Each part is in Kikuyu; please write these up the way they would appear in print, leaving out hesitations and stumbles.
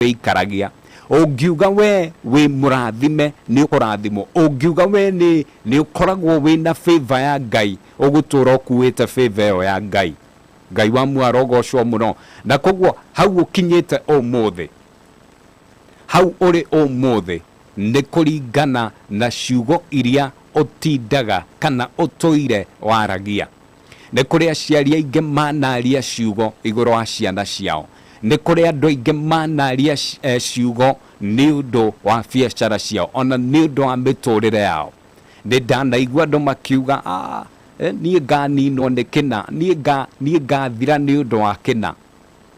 Ũrĩikaragia. Ũngiuga we wĩ mũrathime, nĩ ũkũrathimwo. Ũngiuga we nĩ ũkoragwo wĩna favor ya Ngai, ũgũtũra ũkuĩte favor ĩyo ya Ngai. Ngai wa muoyo arogocwo mũno. Na koguo hau ũkinyĩte ũmũthĩ, hau ũrĩ ũmũthĩ, nĩ kũringana na ciugo iria ũtindaga kana ũtũire waragia. Nĩ kũrĩ aciari aingĩ manaria ciugo igũrũ wa ciana ciao. Nĩ kũrĩ andũ aingĩ manaria ciugo nĩ ũndũ wa biacara ciao, ona nĩ ũndũ wa mĩtũrĩre yao. Nĩ ndanaigua andũ makiuga, "Ah, niĩ nganinwo nĩ kĩna, niĩ ngathira nĩ ũndũ wa kĩna."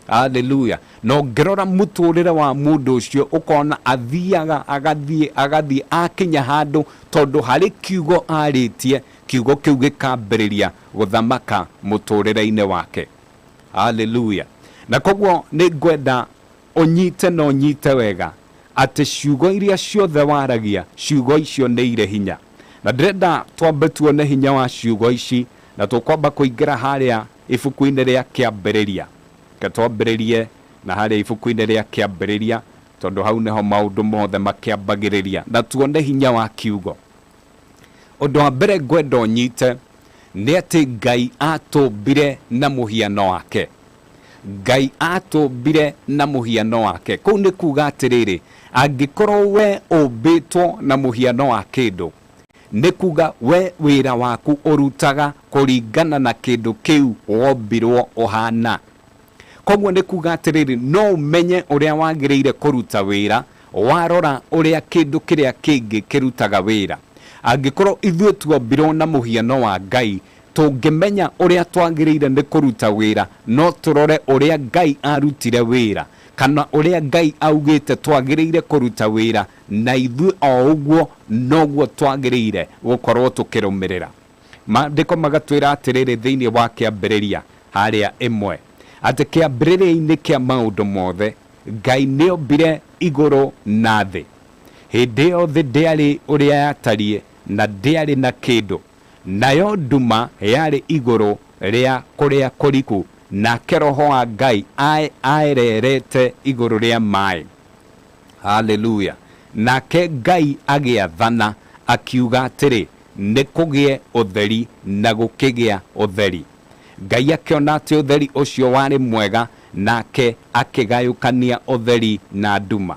Haleluya. Na ũngĩrora mũtũrĩre wa mũndũ ũcio, ũkona athiaga agathiĩ agathiĩ, akinya handũ, tondũ harĩ kiugo arĩtie, kiugo kĩu gĩkambĩrĩria gũthamaka mũtũrĩre-inĩ wake. Haleluya. Na koguo nĩ ngwenda ũnyite na ũnyite wega atĩ ciugo iria ciothe waragia, ciugo icio nĩ irĩ hinya. Na ndĩrenda twambe tuone hinya wa ciugo ici, na tũkwamba kũingĩra harĩa ibuku-inĩ rĩa Kĩambĩrĩria. Reke twambĩrĩrie na harĩa ibuku-inĩ rĩa Kĩambĩrĩria, tondũ hau nĩho maũndũ mothe makĩambagĩrĩria, na tuone hinya wa kiugo. Ũndũ wa mbere ngwenda ũnyite nĩ atĩ Ngai atũmbire na mũhiano wake. Ngai atũmbire na mũhiano wake. Kũu nĩ kuga atĩrĩrĩ, angĩkorwo we ũmbĩtwo na mũhiano wa kĩndũ, nĩ kuga we wĩra waku ũrutaga kũringana na kĩndũ kĩu wombirwo ũhana. Koguo nĩ kuga atĩrĩrĩ, no ũmenye ũrĩa wagĩrĩire kũruta wĩra warora ũrĩa kĩndũ kĩrĩa kĩngĩ kĩrutaga wĩra. Angĩkorwo ithuĩ tuombirwo na mũhiano wa Ngai, tũngĩmenya ũrĩa twagĩrĩire nĩ kũruta wĩra, no tũrore ũrĩa Ngai arutire wĩra, kana ũrĩa Ngai augĩte twagĩrĩire kũruta wĩra, na ithuĩ o ũguo noguo twagĩrĩire gũkorwo tũkĩrũmĩrĩra. Maandĩko magatwĩra atĩrĩrĩ thĩinĩ wa Kĩambĩrĩria harĩa 1, atĩ kĩambĩrĩria-inĩ kĩa maũndũ mothe Ngai nĩombire igũrũ na thĩ. Hĩndĩ ĩyo thĩ ndĩarĩ ũrĩa yatariĩ, na ndĩarĩ na kĩndũ, nayo nduma yarĩ igũrũ rĩa kũrĩa kũriku, nake Roho wa Ngai aererete igũrũ rĩa maĩ. Haleluya. Nake Ngai agĩathana akiuga atĩrĩ, nĩ kũgĩe ũtheri, na gũkĩgĩa ũtheri. Ngai akĩona atĩ ũtheri ũcio warĩ mwega, nake akĩgayũkania ũtheri na nduma.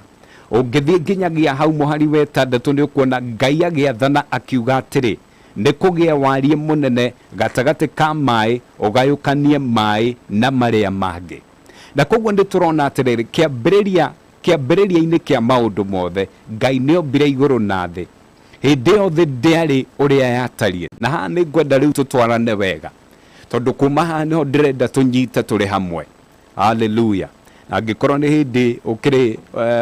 Ũngĩthiĩ nginyagia hau mũhari wa 6, nĩ ũkuona Ngai agĩathana akiuga atĩrĩ, nĩ kũgĩe wariĩ mũnene gatagatĩ ka maĩ, ũgayũkanie maĩ na marĩa mangĩ. Na koguo nĩ tũrona atĩrĩrĩ, kĩambĩrĩria-inĩ kĩa maũndũ mothe Ngai nĩ ombire igũrũ na thĩ. Hĩndĩ ĩyo thĩ ndĩarĩ ũrĩa yatariĩ. Na haha nĩ ngwenda rĩu tũtwarane wega, tondũ kuma haha nĩho ndĩrenda tũnyite tũrĩ hamwe. Haleluya. Na angĩkorwo nĩ hĩndĩ ũkĩrĩ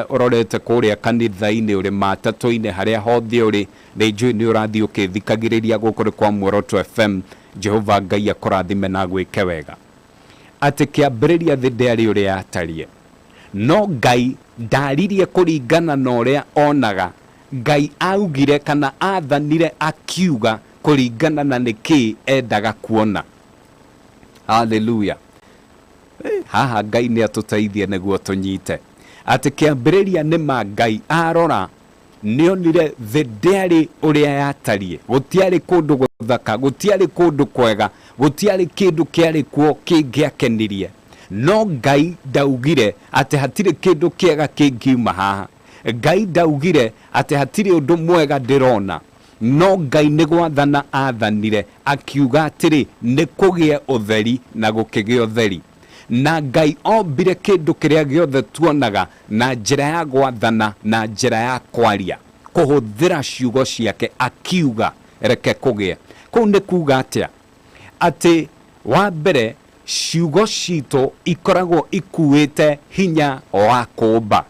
ũrorete kũrĩa kanitha-inĩ, ũrĩ matatũ-inĩ, harĩa hothe ũrĩ, nĩ njũĩ nĩ ũrathiĩ ũkĩthikagĩrĩria gũkũ nĩ kwa Muoroto FM. Jehova Ngai akũrathime na agwĩke wega. Atĩ kĩambĩrĩria thĩ ndĩarĩ ũrĩa yatariĩ, no Ngai ndaririe kũringana na ũrĩa onaga. Ngai augire kana athanire akiuga kũringana na nĩkĩĩ endaga kuona. Haleluya. Haha Ngai nĩ atũteithie nĩguo tũnyite atĩ kĩambĩrĩria nĩ ma Ngai arora nĩonire thĩ ndĩarĩ ũrĩa yatariĩ. Gũtiarĩ kũndũ gũthaka, gũtiarĩ kũndũ kwega, gũtiarĩ kĩndũ kĩarĩ kuo kĩngĩakenirie. No Ngai ndaugire atĩ hatirĩ kĩndũ kĩega kĩngiuma haha. Ngai ndaugire atĩ hatirĩ ũndũ mwega ndĩrona. No Ngai nĩ gwathana athanire akiuga atĩrĩ, nĩ kũgĩe ũtheri, na gũkĩgĩa ũtheri. Na Ngai ombire kĩndũ kĩrĩa gĩothe tuonaga na njĩra ya gwathana, na njĩra ya kwaria, kũhũthĩra ciugo ciake, akiuga reke kũgĩe. Kũu nĩ kuga atĩa? Atĩ wa mbere, ciugo citũ ikoragwo ikuĩte hinya wa kũũmba.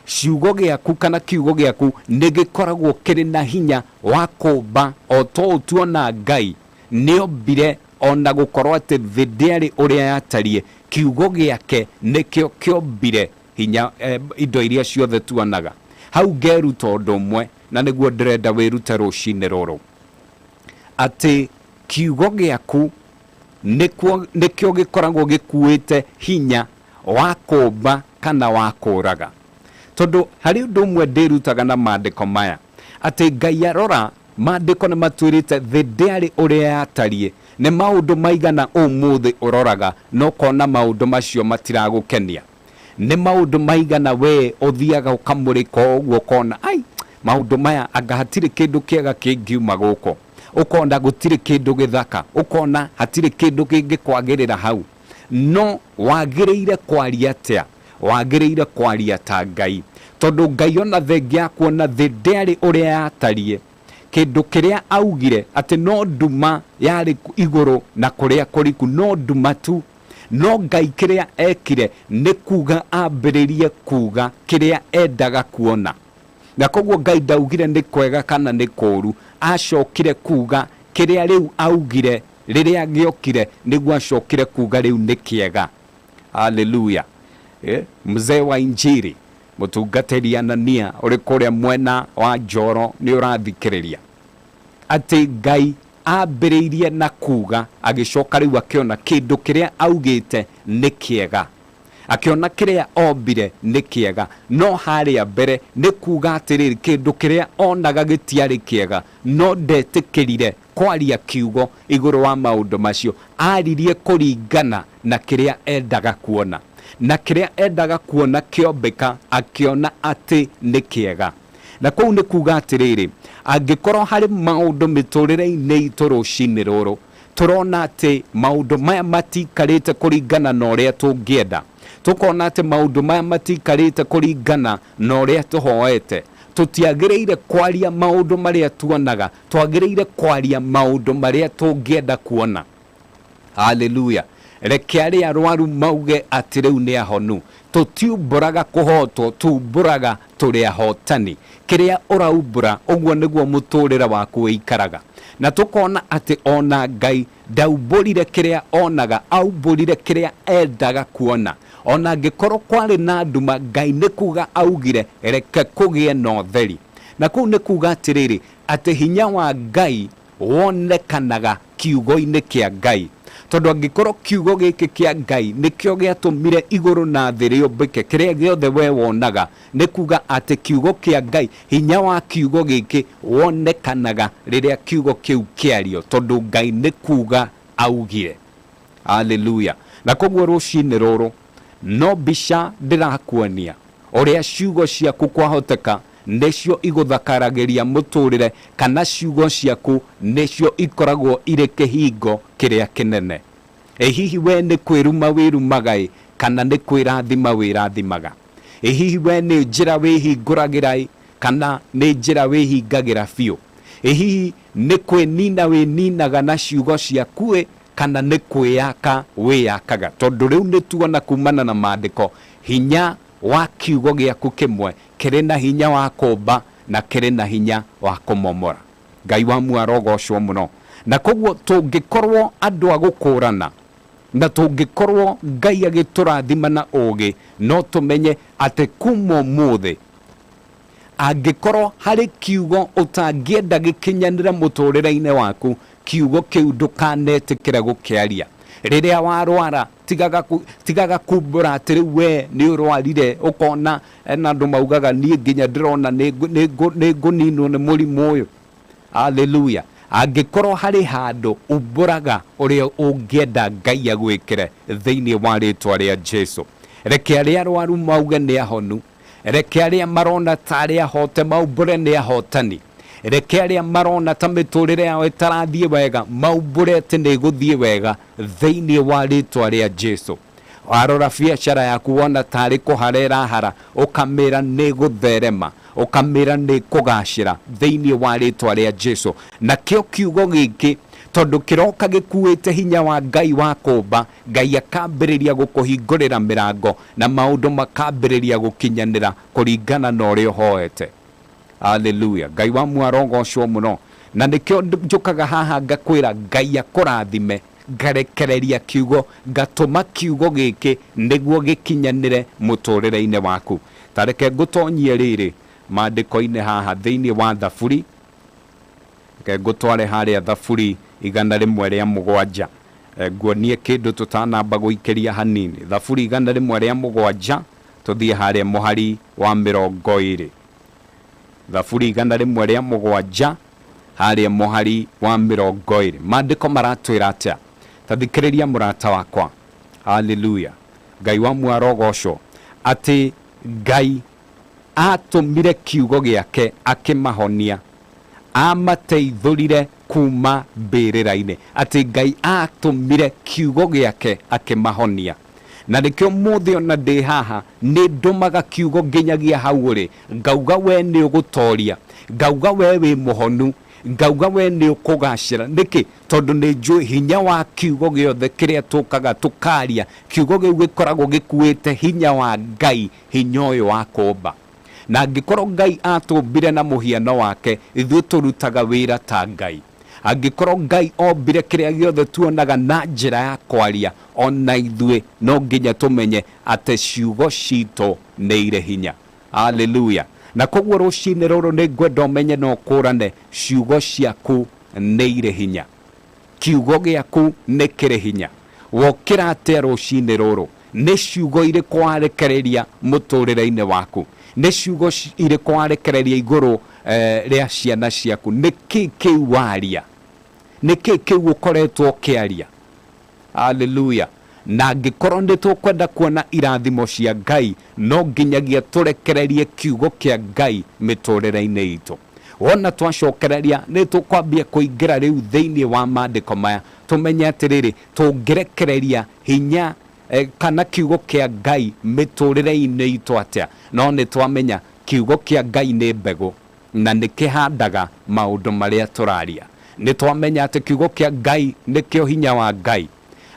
Ciugo gĩaku kana kiugo gĩaku nĩ gĩkoragwo kĩrĩ na hinya wa kũũmba. O ta ũũ tuona Ngai nĩombire, ona gũkorwo atĩ thĩ ndĩarĩ ũrĩa yatariĩ, kiugo gĩake nĩkĩo kĩombire hinya indo iria ciothe tuonaga. Hau ngeruta ũndũ ũmwe, na nĩguo ndĩrenda wĩrute rũcinĩ rũrũ, atĩ kiugo gĩaku nĩkĩo gĩkoragwo gĩkuĩte hinya Wa kũũmba kana wa kũũraga. Tondũ harĩ ũndũ ũmwe ndĩrutaga na maandĩko maya, atĩ Ngai arora, maandĩko nĩ matwĩrĩte thĩ ndĩarĩ ũrĩa yatariĩ. Nĩ maũndũ maigana ũmũthĩ ũroraga na ũkona maũndũ macio matiragũkenia? Nĩ maũndũ maigana wee ũthiaga ũkamũrĩka o ũguo ũkona, ai, maũndũ maya anga hatirĩ kĩndũ kĩega kĩngiuma gũkũ? Ũkona gũtirĩ kĩndũ gĩthaka, ũkona hatirĩ kĩndũ kĩngĩkwagĩrĩra hau. No wagĩrĩire kwaria atĩa? Wagĩrĩire kwaria ta Ngai. Tondũ Ngai ona thengia ya kuona thĩ ndĩarĩ ũrĩa yatariĩ, kĩndũ kĩrĩa augire atĩ no nduma yarĩ igũrũ na kũrĩa kũriku, no nduma tu. No Ngai kĩrĩa ekire nĩ kuga ambĩrĩrie kuga kĩrĩa endaga kuona. Na koguo Ngai ndaugire nĩ kwega kana nĩ kũũru, acokire kuga kĩrĩa rĩu augire rĩrĩa gĩokire nĩguo acokire kuga rĩu nĩ kĩega. Haleluya. Mzee wa Injiri, mũtungatĩri Anania ũrĩ kũrĩa mwena wa Njoro nĩ ũrathikĩrĩria. Atĩ Ngai ambĩrĩirie na kuga agĩcoka rĩu akĩona kĩndũ kĩrĩa augĩte nĩ kĩega. Akĩona kĩrĩa ombire nĩ kĩega. No harĩa mbere nĩ kuga atĩrĩrĩ, kĩndũ kĩrĩa onaga gĩtiarĩ kĩega, no ndetĩkĩrire kwaria kiugo igũrũ wa maũndũ macio. Aririe kũringana na kĩrĩa endaga kuona. Na kĩrĩa endaga kuona kĩombĩka, akĩona atĩ nĩ kĩega. Na kũu nĩ kuga atĩrĩrĩ, angĩkorwo harĩ maũndũ mĩtũrĩre-inĩ itũ rũcinĩ rũrũ, tũrona atĩ maũndũ maya matiikarĩte kũringana na ũrĩa tũngĩenda, tũkona atĩ maũndũ maya matiikarĩte kũringana na ũrĩa tũhoete, tũtiagĩrĩire kwaria maũndũ marĩa tuonaga, twagĩrĩire kwaria maũndũ marĩa tũngĩenda kuona. Haleluya. Reke arĩa arwaru mauge atĩ rĩu nĩ ahonu. Tũtiumbũraga kũhotwo, tumbũraga tũrĩ ahotani. Kĩrĩa ũraumbũra, ũguo nĩguo mũtũrĩre waku ũikaraga. Na tũkona atĩ ona Ngai ndaumbũrire kĩrĩa onaga, aumbũrire kĩrĩa endaga kuona. Ona angĩkorwo kwarĩ na nduma, Ngai nĩ kuga augire reke kũgĩe na ũtheri. Na kũu nĩ kuga atĩrĩrĩ, atĩ hinya wa Ngai wonekanaga kiugo-inĩ kĩa Ngai. Tondũ angĩkorwo kiugo gĩkĩ kĩa Ngai nĩkĩo gĩatũmire igũrũ na thĩ rĩũmbĩke, kĩrĩa gĩothe we wonaga, nĩ kuga atĩ kiugo kĩa Ngai, hinya wa kiugo gĩkĩ wonekanaga rĩrĩa kiugo kĩu kĩario, tondũ Ngai nĩ kuga augire. Haleluya. Na koguo rũcinĩ rũrũ no mbica ndĩrakuonia ũrĩa ciugo ciaku kwahoteka nĩcio igũthakaragĩria mũtũrĩre, kana ciugo ciaku nĩcio ikoragwo irĩ kĩhingo kĩrĩa kĩnene. Ĩ hihi we nĩ kwĩruma wĩrumaga ĩ, kana nĩ kwĩrathima wĩrathimaga? Ĩ hihi we nĩ njĩra wĩhingũragĩra ĩ, kana nĩ njĩra wĩhingagĩra biũ? Ĩ hihi nĩ kwĩnina wĩninaga na ciugo ciaku ĩ, kana nĩ kwĩyaka wĩyakaga? Tondũ rĩu nĩ tuona kumana na maandĩko hinya wa kiugo gĩaku kĩmwe kĩrĩ na hinya wa kũmba na kĩrĩ na hinya wa kũmomora. Ngai wa muoyo arogocwo mũno. Na koguo tũngĩkorwo andũ a gũkũrana, na tũngĩkorwo Ngai agĩtũrathima na ũgĩ, no tũmenye atĩ kuma ũmũthĩ angĩkorwo harĩ kiugo ũtangĩenda gĩkinyanĩre mũtũrĩre-inĩ waku, kiugo kĩu ndũkanetĩkĩre gũkĩaria. Rĩrĩa warwara, tigaga kumbũra atĩ rĩu we nĩ ũrwarire, ũkona na andũ maugaga niĩ nginya ndĩrona nĩ ngũninwo nĩ mũrimũ ũyũ. Haleluya. Angĩkorwo harĩ handũ umbũraga ũrĩa ũngĩenda Ngai agwĩkĩre thĩinĩ wa rĩtwa rĩa Jesu. Reke arĩa arwaru mauge nĩ ahonu. Reke arĩa marona ta arĩa ahote maumbũre nĩ ahotani. Reke arĩa marona ta mĩtũrĩre yao ĩtarathiĩ wega maumbũre atĩ nĩ ĩgũthiĩ wega thĩinĩ wa rĩtwa rĩa Jesu. Warora biacara yaku wona tarĩ kũhara ĩrahara, ũkamĩra nĩ gũtherema, ũkamĩra nĩ kũgacĩra thĩinĩ wa rĩtwa rĩa Jesu. Nakĩo kiugo gĩkĩ tondũ kĩroka gĩkuĩte hinya wa Ngai wa kũmba, Ngai akambĩrĩria gũkũhingũrĩra mĩrango na maũndũ makambĩrĩria gũkinyanĩra kũringana na ũrĩa ũhoete. Haleluya. Ngai wa muoyo arogocwo mũno. Na nĩkĩo njũkaga haha ngakwĩra Ngai akũrathime, ngarekereria kiugo, ngatũma kiugo gĩkĩ nĩguo gĩkinyanĩre mũtũrĩre-inĩ waku. Ta reke ngũtonyie rĩrĩ maandĩko-inĩ haha thĩinĩ wa Thaburi. Reke ngũtware harĩa Thaburi 107. Nguonie kĩndũ tũtanamba gũikĩria hanini. Thaburi 107, tũthiĩ harĩa mũhari wa 20. Thaburi 107 harĩa mũhari wa 20. Maandĩko maratwĩra atĩa? Ta thikĩrĩria mũrata wakwa. Haleluya. Ngai wa muarogocwo atĩ Ngai atũmire kiugo gĩake akĩmahonia, amateithũrire kuma mbĩrĩra-inĩ. Atĩ Ngai atũmire kiugo gĩake akĩmahonia. Na nĩkĩo mũthĩ ona ndĩ haha nĩ ndũmaga kiugo nginyagia hau ũrĩ, ngauga we nĩ ũgũtoria, ngauga we wĩ mũhonu, ngauga we nĩ ũkũgacĩra. Nĩkĩ? Tondũ nĩ njũĩ hinya wa kiugo gĩothe kĩrĩa tũkaga tũkaria, kiugo kĩu gĩkoragwo gĩkuĩte hinya wa Ngai, hinya ũyũ wa kũmba. Na angĩkorwo Ngai atũmbire na mũhiano wake, ithuĩ tũrutaga wĩra ta Ngai. Angĩkorwo Ngai ombire kĩrĩa gĩothe tuonaga na njĩra ya kwaria, ona ithuĩ no nginya tũmenye atĩ ciugo citũ nĩ irĩ hinya. Haleluya. Na koguo rũcinĩ rũrũ nĩ ngwenda ũmenye na ũkũrane ciugo ciaku nĩ irĩ hinya. Kiugo gĩaku nĩ kĩrĩ hinya. Wokĩra atĩa rũcinĩ rũrũ? Nĩ ciugo irĩkũ warekereria mũtũrĩre-inĩ waku? Nĩ ciugo irĩkũ warekereria igũrũ rĩa ciana ciaku? Nĩ kĩ kĩu waria? Nĩ kĩ kĩu ũkoretwo ũkĩaria? Haleluya. Na angĩkorwo nĩ tũkwenda kuona irathimo cia Ngai, no nginyagia tũrekererie kiugo kĩa Ngai mĩtũrĩre-inĩ itũ. Wona twacokereria nĩ tũkwambia kũingĩra rĩu thĩinĩ wa maandĩko maya, tũmenye atĩrĩrĩ, tũngĩrekereria hinya kana kiugo kĩa Ngai mĩtũrĩre-inĩ itũ atĩa? No nĩ twamenya kiugo kĩa Ngai nĩ mbegũ na nĩ kĩhandaga maũndũ marĩa tũraria. Nĩ twamenya atĩ kiugo kĩa Ngai nĩkĩo hinya wa Ngai,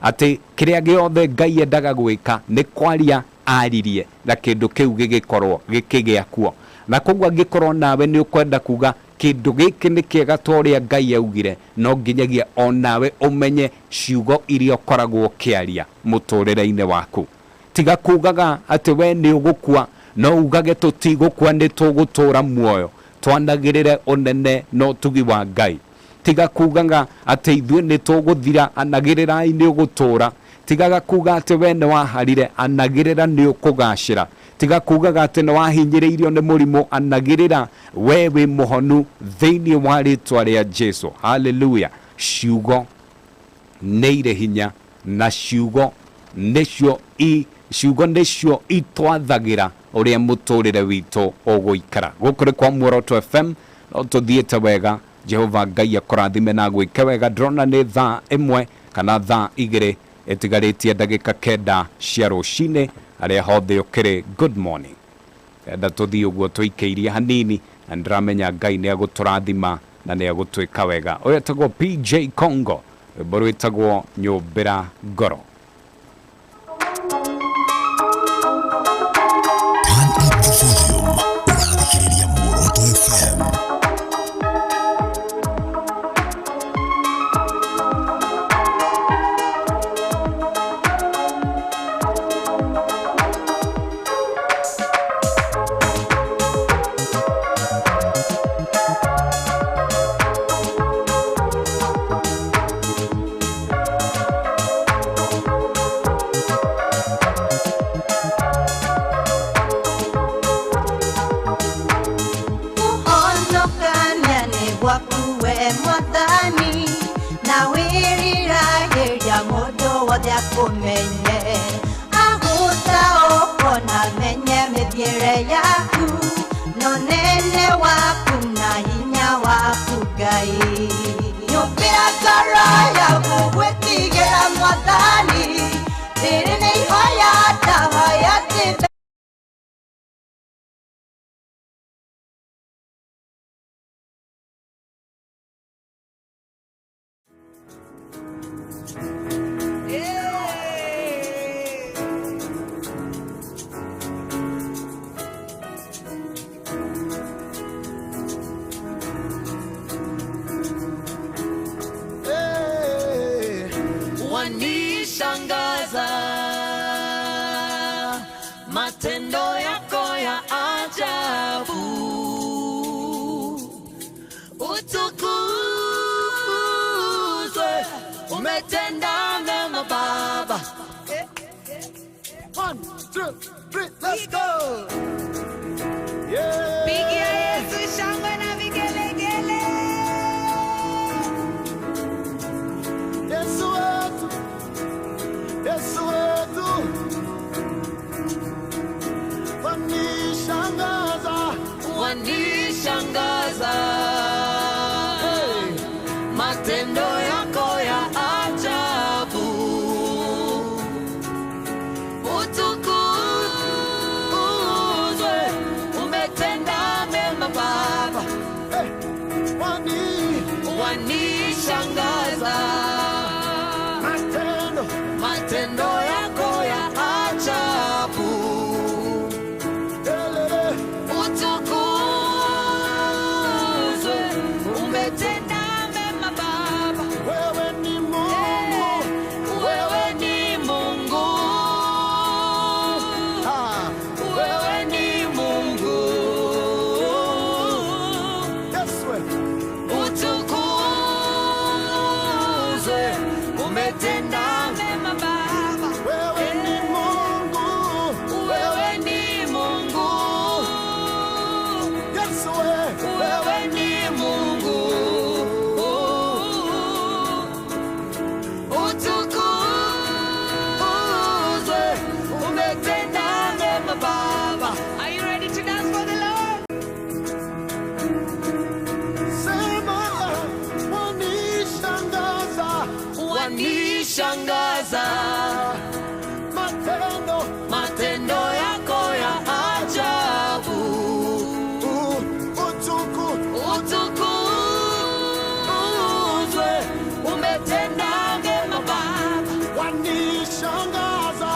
atĩ kĩrĩa gĩothe Ngai endaga gwĩka nĩ kwaria aririe na kĩndũ kĩu gĩgĩkorwo gĩkĩgĩa kuo. Na koguo angĩkorwo nawe nĩ ũkwenda kuga kĩndũ gĩkĩ nĩ kĩega ta ũrĩa Ngai augire, no nginyagia onawe ũmenye ciugo iria ũkoragwo ũkĩaria mũtũrĩre-inĩ waku. Tiga kugaga atĩ we nĩ ũgũkua, no ugage tũtigũkua nĩ tũgũtũra muoyo, twanagĩrĩre ũnene na ũtugi wa Ngai. Tiga kugaga atĩ ithuĩ nĩ tũgũthira, anagĩrĩrai nĩ ũgũtũra. Tigaga kuga atĩ we nĩ waharire, anagĩrĩra nĩ ũkũgacĩra. Tiga kugaga atĩ nĩ wahinyĩrĩirio nĩ mũrimũ, anagĩrĩra we wĩ mũhonu thĩinĩ wa rĩtwa rĩa Jesu. Haleluya. Ciugo nĩ irĩ hinya na ciugo nĩcio ciugo nĩcio itwathagĩra ũrĩa mũtũrĩre witũ ũgũikara. Gũkũ nĩ kwa Muoroto FM, no tũthiĩte wega. Jehova Ngai akũrathime na agwĩke wega. Ndĩrona nĩ thaa 1 kana thaa 2 ĩtigarĩtie ndagĩka 9 cia rũcinĩ. Arĩa hothe ũkĩrĩ, good morning. Enda tũthiĩ ũguo tũikĩirie hanini, na nĩndĩramenya Ngai nĩ agũtũrathima na nĩ agũtwĩka wega. Ũyũ etagwo PJ Congo, rwĩmbo rwĩtagwo Nyũmbĩra Ngoro. Turn up the volume. Ũrathikĩrĩria Muoroto FM. Kũhonokania nĩ gwaku we Mwathani, na wĩriragĩria mũndũ wothe akũmenye. Agũtaũkwo na menye mĩthiĩre yaku, na ũnene waku na hinya waku Ngai. Nyũmbĩra ngoro yaku gwĩtigĩra Mwathani, rĩrĩ nĩ ihoya ndahoya ti Wanishangaza matendo yako ya ajabu, utukuzwe, umetenda mema. mema Baba. 1, 2, 3, let's go. Yeah. Pigia Yesu shangwe na vigelegele. Yesu wetu, Yesu wetu, wanishangaza, Wanishangaza matendo yako ya ajabu. Utukuzwe, umetenda mema Baba. hey, wani Wanishangaza matendo, matendo yako ya ajabu. elele, Utukuzwe, umetenda mema Baba. wewe ni Mungu, Wewe ni Mungu, ah, wewe ni Mungu. Yesu wetu, Utukuzwe, umetenda mema Baba. wewe ni Mungu, Wewe ni Mungu, Yesu wetu, wewe ni Mungu. Utukuzwe, umetenda mema Baba. Are you ready to dance for the Lord? sema, wanishangaza, Wanishangaza matendo, matendo yako ya ajabu. Utuku, Utukuzwe, umetenda mema Baba. wanishangaza,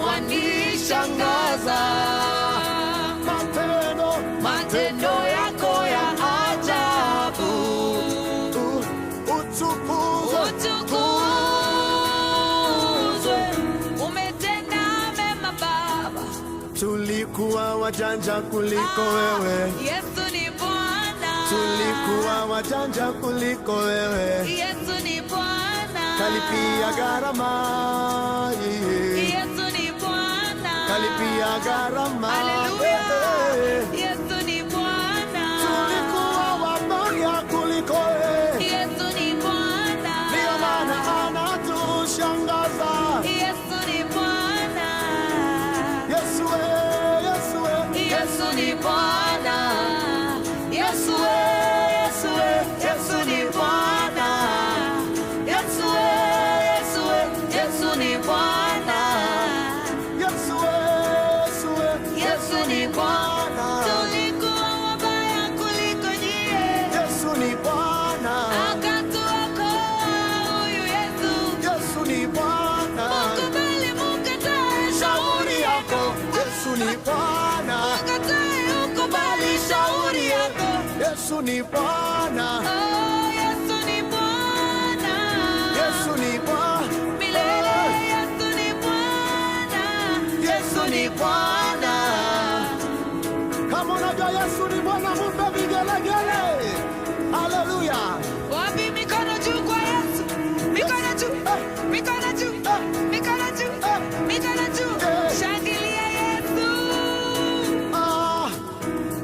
Wanishangaza matendo, matendo yako ya ajabu. Utukuzwe, Utukuzwe, umetenda mema Baba. Tulikuwa wajanja kuliko wewe, Yesu ni Bwana. tulikuwa wajanja kuliko wewe, Yesu ni Bwana. kalipia gharama, yeah. Yesu ni Bwana. Kalipia gharama, Haleluya. yeah. Yesu ni Bwana. Tulikuwa wabaya kuliko wewe, Yesu ni Bwana. ndio maana anatushangaza. Yesu ni Bwana. Yesu we, Yesu we, Yesu ni Bwana. Yesu we, Yesu we, Yesu ni Bwana. Yesu we, Yesu we, Yesu ni Bwana. Yesu we, Yesu we, Yesu ni Bwana. Tulikuwa wabaya kuliko nyie. Yesu ni Bwana, Akatuokoa huyu Yesu. Yesu ni Bwana, Mkubali mkatae shauri yako, Yesu ni Bwana, Mkatae ukubali shauri yako. Yesu ni Bwana, Oh, Yesu ni Bwana. Yesu ni Bwana, Milele Yesu ni Bwana. Yesu ni Bwana. Kama unajua Yesu ni Bwana, mpe vigelegele. Haleluya! Wapi mikono juu kwa Yesu? Mikono juu. Mikono juu. Mikono juu. Mikono juu. Shangilia Yesu. Ah,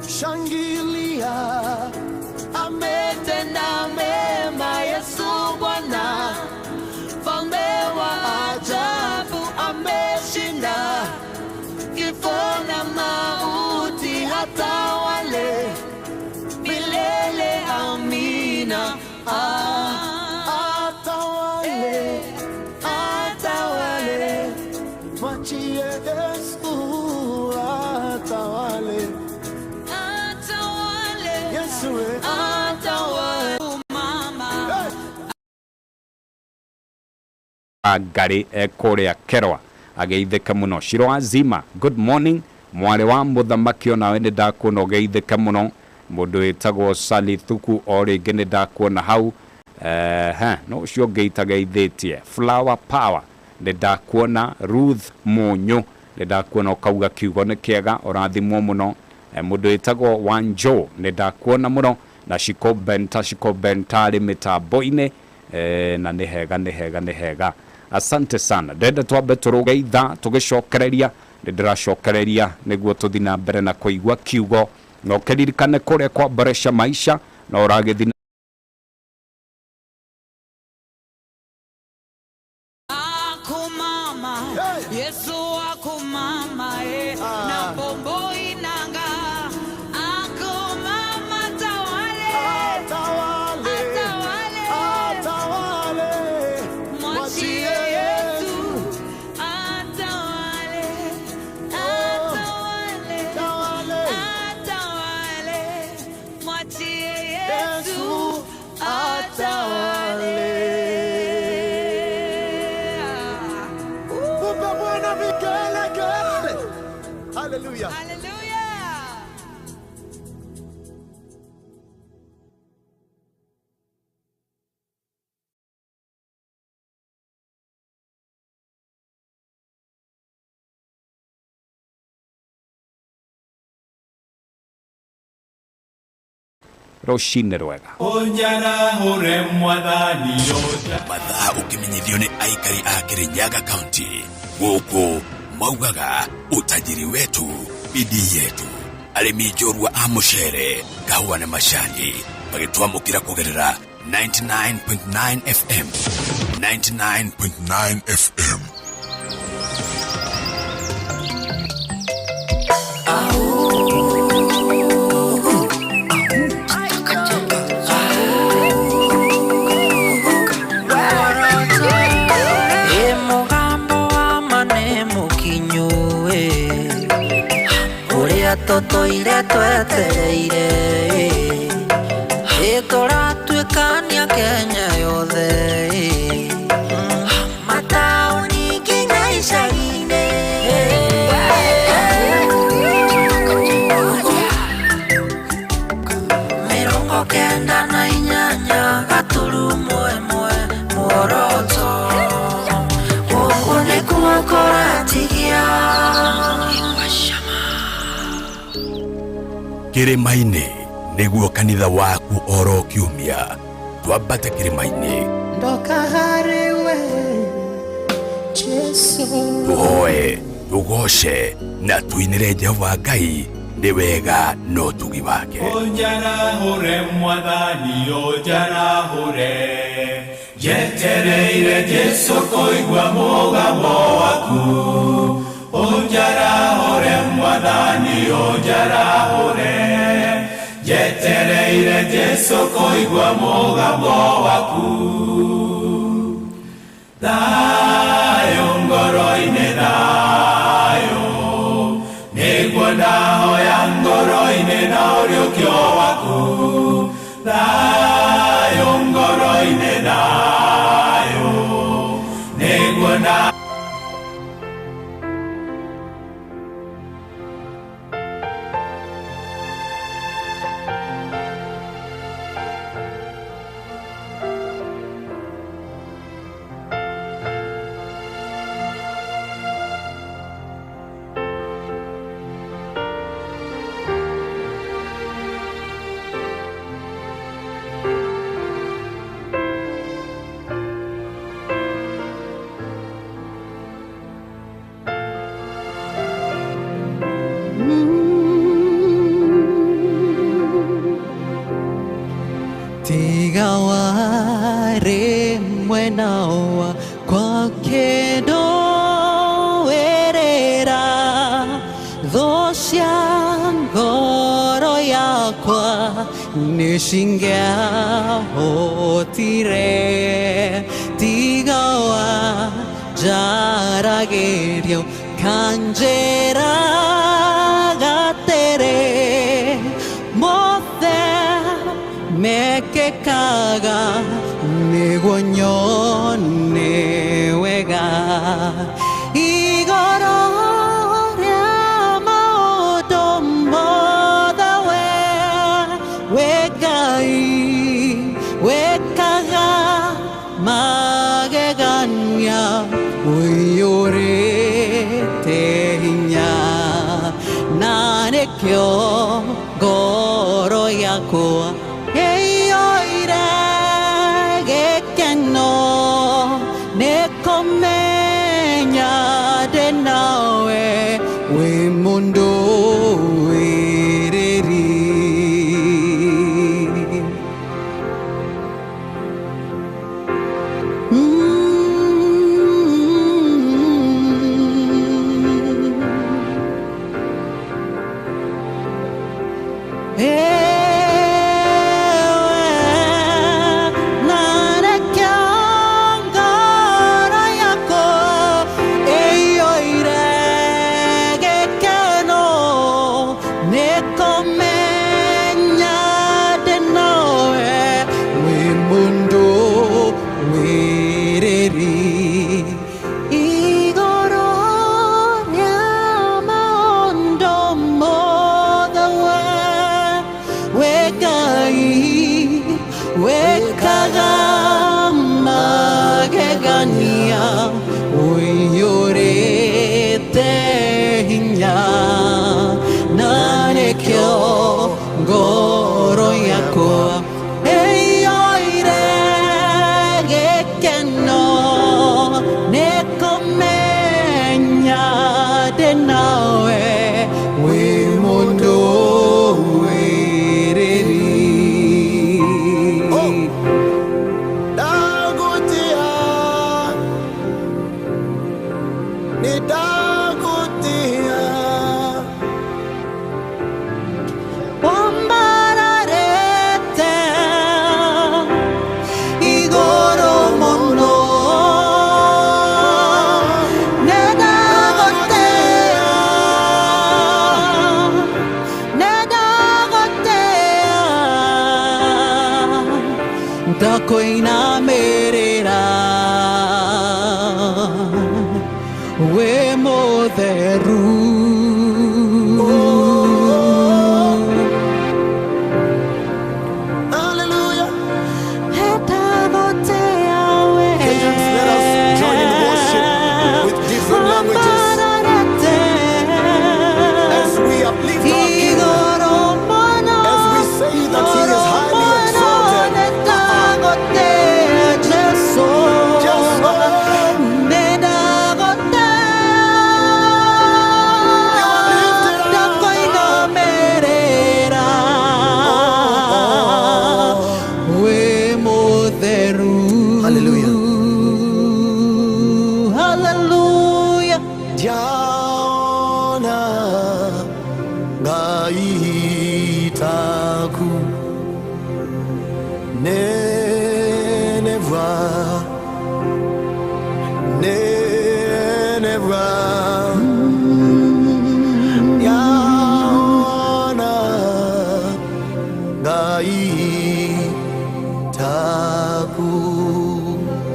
shangilia, Ametenda mema Yesu Bwana, mfalme wa ajabu, ameshinda kifo na mauti, hata wale milele. Amina. Ah, atawale, atawale, mwachie Yesu atawale. Atawale. Yesu we, atawale. Mama. hey. Ngarĩ ekũrĩa Kerwa ageithĩke mũno. Shiro Azima, good morning mwarĩ wa mũthamaki, onawe nĩ ndakuona ũgeithĩke mũno. Mũndũ wĩtagwo Sally Thuku o rĩngĩ nĩ ndakuona hau. Ehe, no ũcio ũngĩ itageithĩtie Flower Power nĩ ndakuona. Ruth Mũnyũ nĩ ndakuona ũkauga kiugo nĩ kĩega, ũrathimwo mũno. Mũndũ wĩtagwo Wanjo nĩ ndakuona mũno na Shiko Benta, Shiko Benta arĩ mĩtambo-inĩ, na nĩ hega nĩ hega nĩ hega. Asante sana. Ndĩrenda twambe tũrũge ithaa tũgĩcokereria, nĩndĩracokereria nĩguo tũthi na mbere na kũigua kiugo, na ũkĩririkane kũrĩa kwa Boresha Maisha na ũragĩthi Ako mama, Yesu ako mama, eh, na bombo inanga. Ako mama tawale, Atawale, atawale, atawale, mwachie Yesu atawale, atawale, Tawale. atawale, mwachie Yesu Yesu atawale. Mpe Bwana vigelegele. Haleluya. Hallelujah. Rũcinĩ rwega. Ũnjarahũre mwathani ũnja Mathaa ũkĩmenyithio nĩ aikari a Kirinyaga County gũkũ maugaga utajiri wetu bidii yetu. Arĩmi njorua a mũcere, kahũa na macani magĩtwamũkĩra kũgerera 99.9 FM, 99.9 FM. Ĩ mũgambo wa ma nĩ mũkinyu ĩ, ũrĩa tũtũire twetereire ĩ, ĩ tũratuĩkania Kenya yothe ĩ, mataũni nginya icagi-inĩ. 98.8 muoroto gũkũ nĩkuo kũratigia. Kĩrĩma-inĩ nĩguo kanitha waku oro kiumia, twambate kĩrĩma-inĩ Ndoka harĩ we Jesu. Tũhoe, tũgoce na tũinĩre Jehova Ngai nĩ wega na ũtugi wake. Ũnjarahũre mwathani ũnjarahũre, njetereire Jesu kũigua mũgambo waku. Ũnjarahũre mwathani ũnjarahũre, njetereire Jesu kũigua mũgambo waku. Thayũ ngoro-inĩ, thayũ nĩguo ndahoya ngoro-inĩ na ũriũkio waku. Thayũ ngoro-inĩ, thayũ nĩguo nda Tiga warĩ mwena wakwa kĩndũĩrĩra thũ cia ngoro yakwa nĩcingĩahotire. Tiga wanjaragĩrio kanjĩra gatere mothe mekĩkaga nĩguo nyone wega igũrũ rĩa maũndũ mothe we wĩ Ngai wĩkaga magegania ũiyũrĩte hinya na nĩkĩo ngoro yakwa ĩiyũire gĩkeno nĩ Nĩkũmenya ndĩ nawe wĩ mũndũ wĩrĩri. Ndakoinamerera we mutheru. Hallelujah. Kenyans, let us join in worship with different languages as we uplift our King, as we say that He is highly exalted. Hallelujah. Hallelujah. Jaona ngaitaku nenevwa nenevwa Jaona ngaitaku.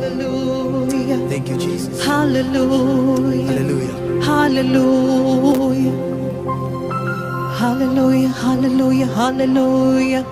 Hallelujah. Thank you, Jesus. Hallelujah. Hallelujah. Hallelujah. Hallelujah. Hallelujah. Hallelujah.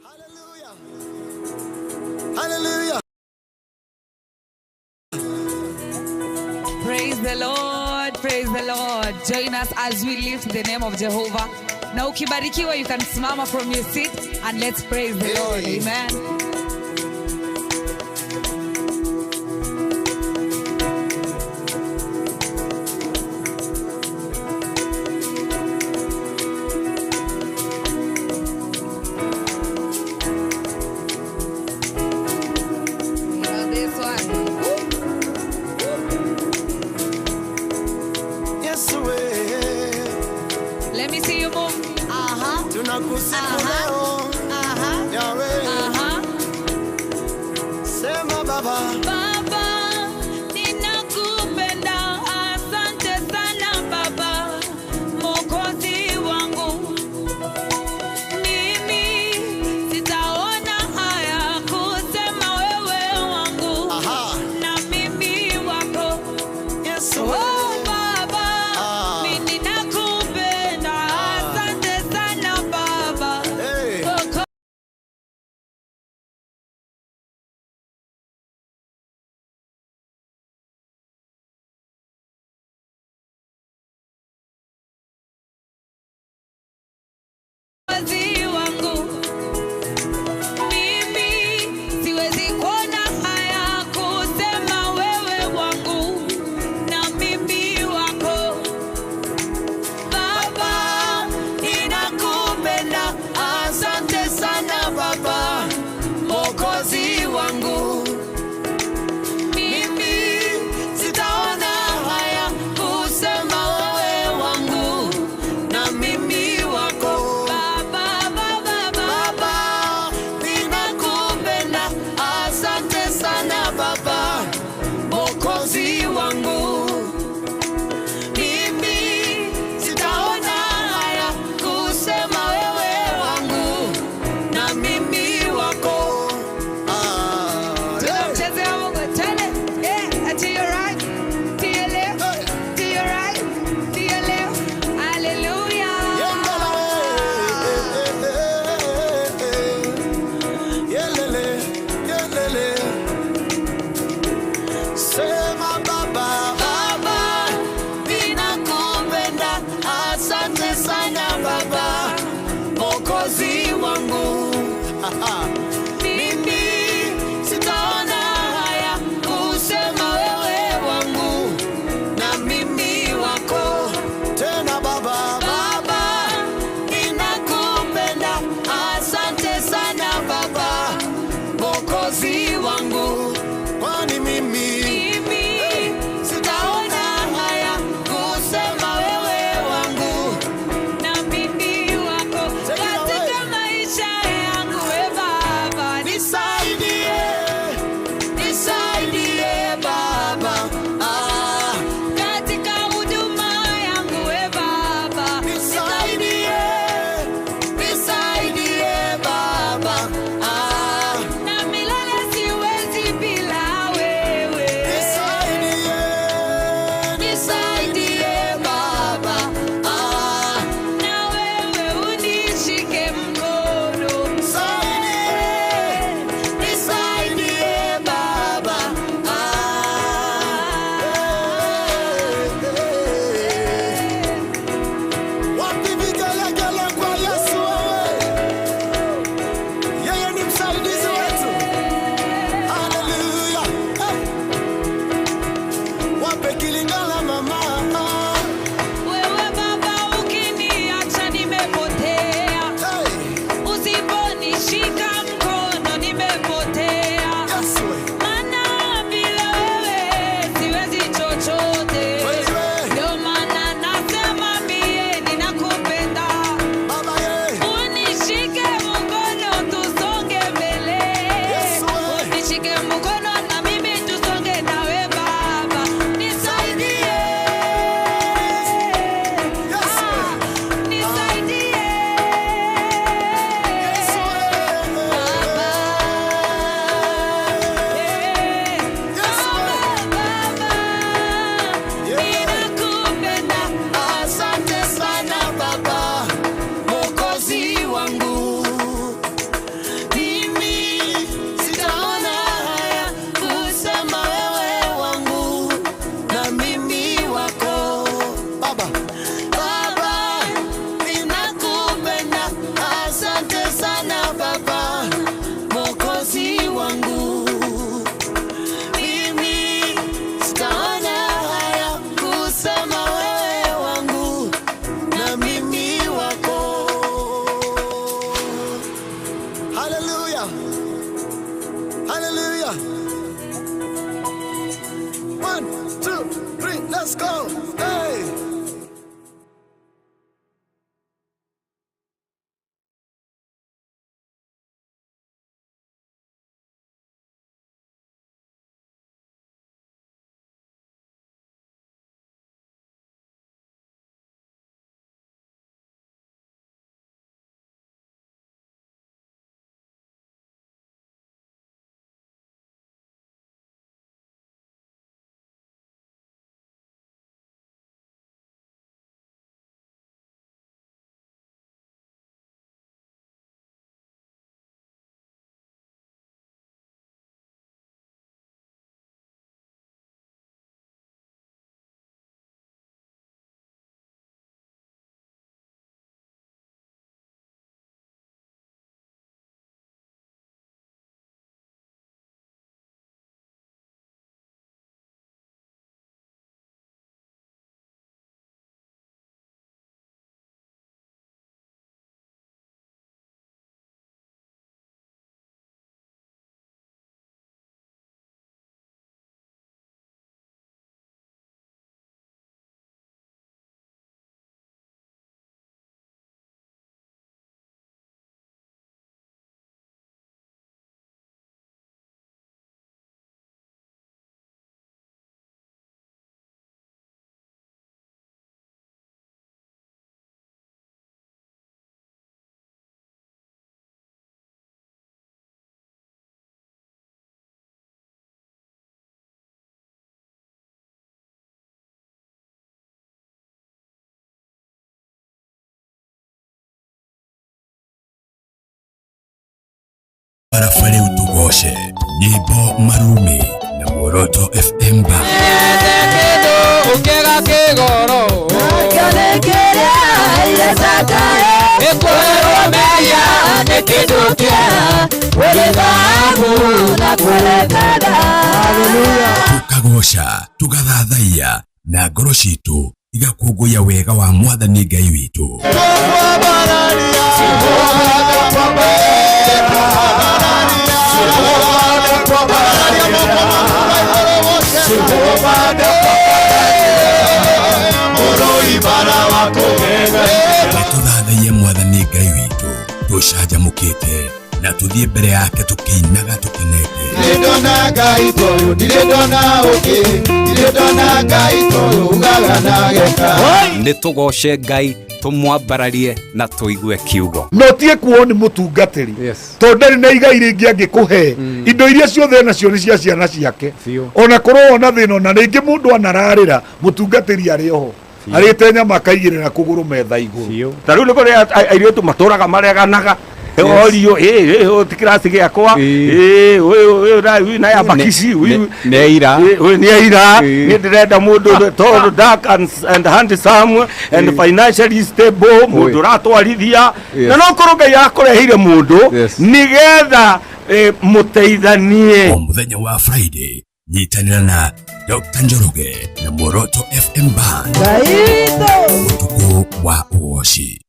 Hallelujah. Hallelujah. Praise the Lord, praise the Lord. Join us as we lift the name of Jehovah Na ukibarikiwa, you can simama from your seat and let's praise the Lord. Hey. Amen. You know this one. Yesu we, Let me see you move. Aha. Tunakusifu Aha. leo Aha. Yawe, Aha. sema Baba. Baba, ninakupenda, asante sana Baba, Mwokozi wangu. Mimi sitaona haya kusema wewe wangu Aha. na mimi wako. Yesu we. Oh Baba, Ah. mimi ninakupenda, asante sana Baba. Hey. Mwokozi One, two, three, let's go. Hey. Barabara utugoshe nyimbo marumi na Muoroto FM ba tukagosha tugathathaiya na ngoro citu igakunguya wega wa mwathani Ngai witu. Tuthathaie mwathani Ngai witu tucanjamukite na tuthie mbere yake tukiinaga tukenete. Nĩ tũgoce Ngai tumwambararie na tuigue kiugo. No tie kuo ni mutungatiri tondu ndari na igai ringi angikuhe indo iria ciothe nacio ni cia ciana ciake ona korwo ona thina ona ringi mundu anararira mutungatiri ari oho arite nyama akaigirira kuguru metha iguru. Ta riu ni kuri airitu maturaga mareganaga orio ti kirasi giakwa uyu na ya bakici uyu ni aira ni aira ni ndirenda mundu tall dark and handsome and financially stable mundu ratwarithia na no korwo Ngai akureheire mundu nigetha muteithanie. O muthenya wa Friday nyitanira na Dr. Njoroge na Muoroto FM Band utuku wa uoshi.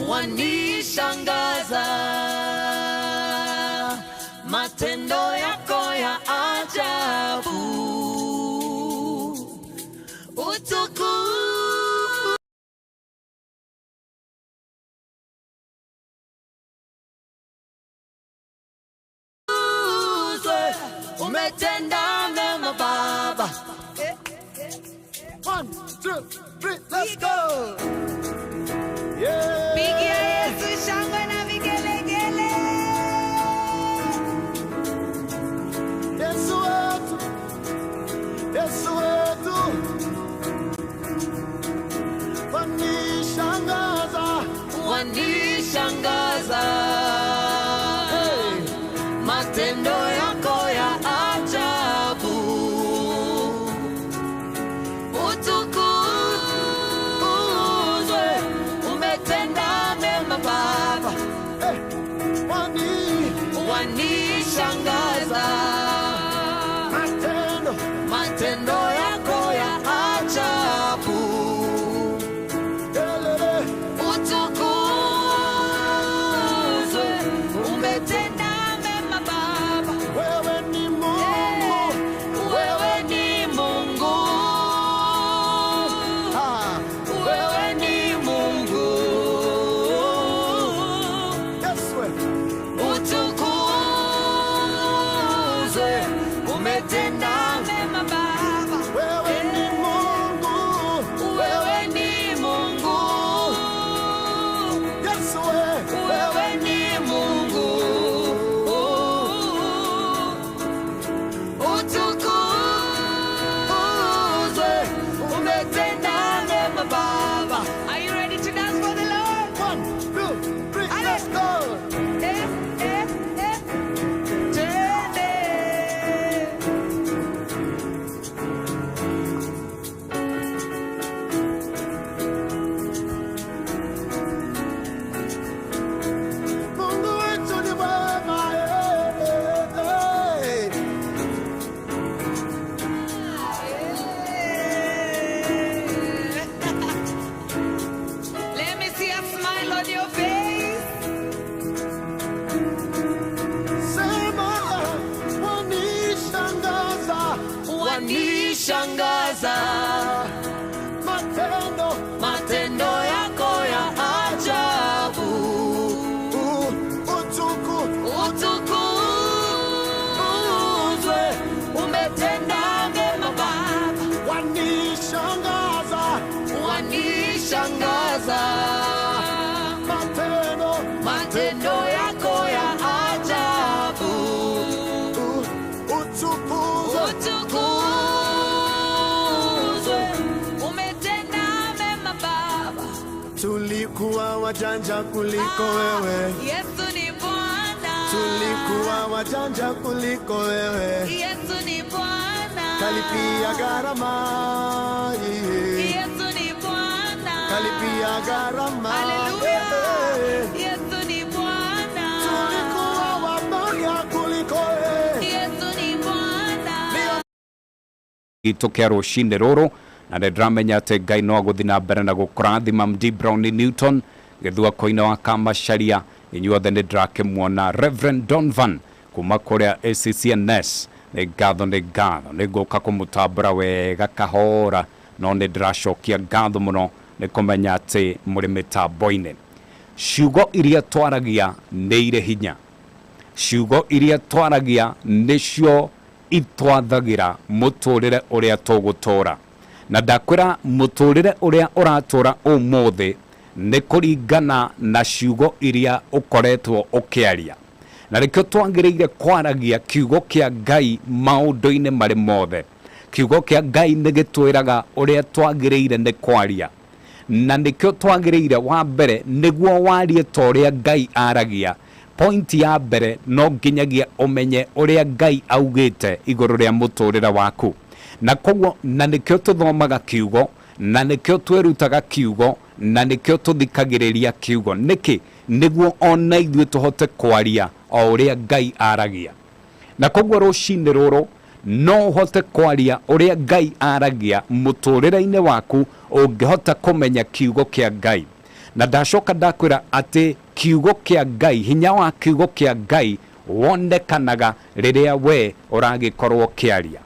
Wanishangaza matendo yako ya ajabu, utukuzwe umetenda mema Baba. 1, 2, 3, let's go. Yeah. Pigia Yesu shangwe na vigelegele. Yesu wetu, Yesu wetu, wanishangaza, wanishangaza. Hey. Matendo yako ya ajabu, utukuzwe, umetenda mema Baba. Hey. Wanishangaza. Umetenda mema Baba. Wewe ni Mungu. Wewe ni Mungu. Yesu we. Wewe ni Mungu. Utukuzwe. Umetenda mema Baba. Are you ready to dance for the Lord? 1, 2, 3, let's go. Eh, eh, eh. Twende. Mungu wetu ni mwema, eh, eh, eh. Let me see a smile on your face. Sema, wanishangaza, Wanishangaza matendo matendo yako ya ajabu. Utuku Utukuzwe, umetenda mema Baba. Wanishangaza, Wanishangaza matendo matendo yako ya ajabu. Utukuzwe, Utukuzwe, umetenda mema Baba. Tulikuwa wajanja kuliko wewe, Yesu ni Bwana. tulikuwa wajanja kuliko wewe, Yesu ni Bwana. kalipia gharama, yeah. Yesu ni Bwana. Kalipia gharama, Haleluya. eh. Yesu ni Bwana. Tulikuwa wabaya kuliko wewe. Yesu ni Bwana. Gitũ kĩa rũcinĩ rũrũ na nĩ ndĩramenya atĩ Ngai no agũthiĩ na mbere na gũkũrathima. Md Brown Newton gĩthua koine wa Kamacharia, inyuothe nĩ ndĩrakĩmuona. Reverend Donvan kuma kũrĩa ACCNS, nĩ ngatho, nĩ ngatho, nĩ ngũka kũmũtambũra wega kahora, no nĩ ndĩracokia ngatho mũno nĩ kũmenya atĩ mũrĩ mĩtambo-inĩ. Ciugo iria twaragia nĩ irĩ hinya. Ciugo iria twaragia nĩcio itwathagĩra mũtũrĩre ũrĩa tũgũtũra, na ndakwĩra mũtũrĩre ũrĩa ũratũra ũmũthĩ nĩ kũringana na ciugo iria ũkoretwo ũkĩaria, na nĩkĩo twagĩrĩire kwaragia kiugo kĩa Ngai maũndũ-inĩ marĩ mothe. Kiugo kĩa Ngai nĩ gĩtwĩraga ũrĩa twagĩrĩire nĩ kwaria, na nĩkĩo twagĩrĩire wa mbere nĩguo warie ta ũrĩa Ngai aragia. Point ya mbere, no nginyagia ũmenye ũrĩa Ngai augĩte igũrũ rĩa mũtũrĩre waku, na koguo na nĩkĩo tũthomaga kiugo, na nĩkĩo twĩrutaga kiugo, na nĩkĩo tũthikagĩrĩria kiugo. Nĩkĩ? Nĩguo ona ithuĩ tũhote kwaria o ũrĩa Ngai aragia. Na koguo rũcinĩ rũrũ no ũhote kwaria ũrĩa Ngai aragia mũtũrĩre-inĩ waku ũngĩhota kũmenya kiugo kĩa Ngai. Na ndacoka ndakwĩra atĩ kiugo kĩa Ngai, hinya wa kiugo kĩa Ngai wonekanaga rĩrĩa we ũragĩkorwo ũkĩaria.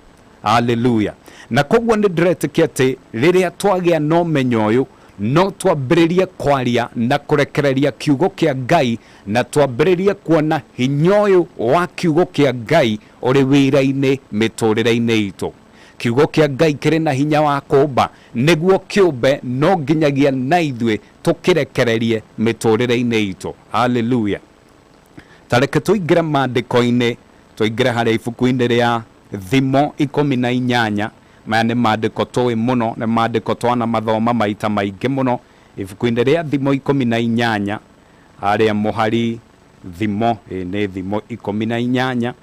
Haleluya. Na koguo nĩ ndĩretĩkia atĩ rĩrĩa twagĩa na ũmenyo ũyũ, no twambĩrĩrie kwaria na kũrekereria kiugo kĩa Ngai, na twambĩrĩrie kuona hinya ũyũ wa kiugo kĩa Ngai ũrĩ wĩra-inĩ mĩtũrĩre-inĩ itũ. Kiugo kĩa Ngai kĩrĩ na hinya wa kũmba. Nĩguo kĩũmbe, no nginyagia na ithuĩ tũkĩrekererie mĩtũrĩre-inĩ itũ. Haleluya. Ta reke tũingĩre maandĩko-inĩ, tũingĩre harĩa ibuku-inĩ rĩa Thimo 18. Maya nĩ maandĩko tũĩ mũno, nĩ maandĩko twanamathoma maita maingĩ mũno. Ibuku-inĩ rĩa Thimo 18 harĩa mũhari, Thimo ĩ nĩ Thimo 18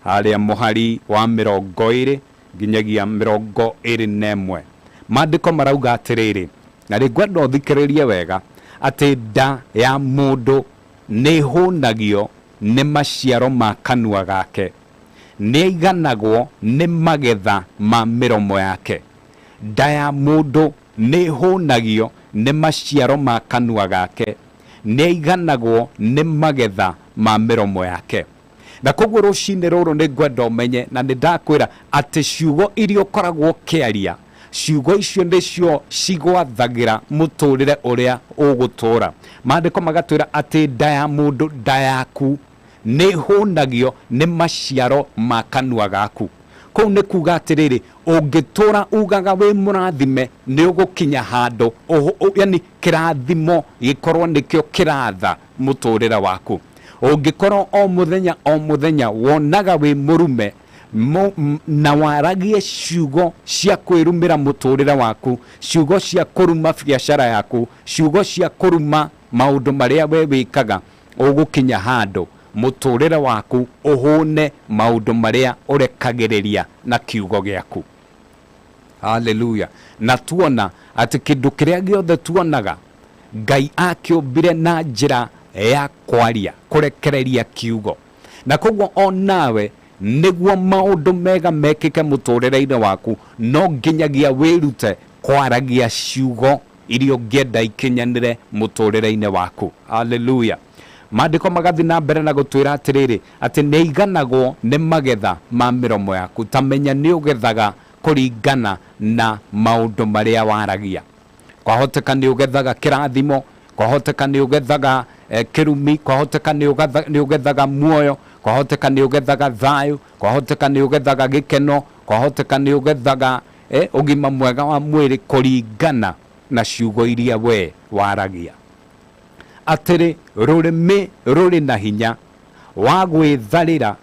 harĩa mũhari wa 20 nginyagia 21, maandĩko marauga atĩrĩrĩ, na rĩngwenda ũthikĩrĩrie wega, atĩ nda ya mũndũ nĩ ĩhũnagio nĩ maciaro ma kanua gake, nĩ aiganagwo nĩ magetha ma mĩromo yake. Nda ya mũndũ nĩ ĩhũnagio nĩ maciaro ma kanua gake, nĩ aiganagwo nĩ magetha ma mĩromo yake. Na koguo rũcinĩ rũrũ nĩ ngwenda ũmenye, na nĩ ndakwĩra atĩ ciugo iria ũkoragwo ũkĩaria, ciugo icio nĩcio cigwathagĩra mũtũrĩre ũrĩa ũgũtũra. Maandĩko magatwĩra atĩ nda ya mũndũ, nda yaku Nĩ ĩhũnagio nĩ maciaro ma kanua gaku. Kũu nĩ kuga atĩrĩrĩ, ũngĩtũra ugaga wĩ mũrathime, nĩ ũgũkinya handũ, yani kĩrathimo gĩkorwo nĩkĩo kĩratha mũtũrĩre waku. Ũngĩkorwo o mũthenya o mũthenya wonaga wĩ mũrume, na waragie ciugo cia kwĩrumĩra mũtũrĩre waku, ciugo cia kũruma biacara yaku, ciugo cia kũruma maũndũ marĩa we wĩkaga, ũgũkinya handũ mũtũrĩre waku ũhũne maũndũ marĩa ũrekagĩrĩria na kiugo gĩaku. Haleluya. Na tuona atĩ kĩndũ kĩrĩa gĩothe tuonaga Ngai akĩũmbire na njĩra ya kwaria, kũrekereria kiugo. Na koguo o nawe nĩguo maũndũ mega mekĩke mũtũrĩre-inĩ waku, no nginyagia wĩrute kwaragia ciugo iria ũngĩenda ikinyanĩre mũtũrĩre-inĩ waku. Haleluya. Maandĩko magathiĩ na mbere na gũtwĩra atĩrĩrĩ, atĩ nĩ aiganagwo nĩ magetha ma mĩromo yaku. Ta menya nĩ ũgethaga kũringana na maũndũ marĩa waragia. Kwahoteka nĩ ũgethaga kĩrathimo, kwahoteka nĩ ũgethaga kĩrumi, kwahoteka nĩ ũgethaga muoyo, kwahoteka nĩ ũgethaga thayũ, kwahoteka nĩ ũgethaga gĩkeno, kwahoteka nĩ ũgethaga ũgima mwega wa mwĩrĩ kũringana na ciugo iria we waragia. Atĩrĩ, rũrĩmĩ rũrĩ na hinya wa gwĩtharĩra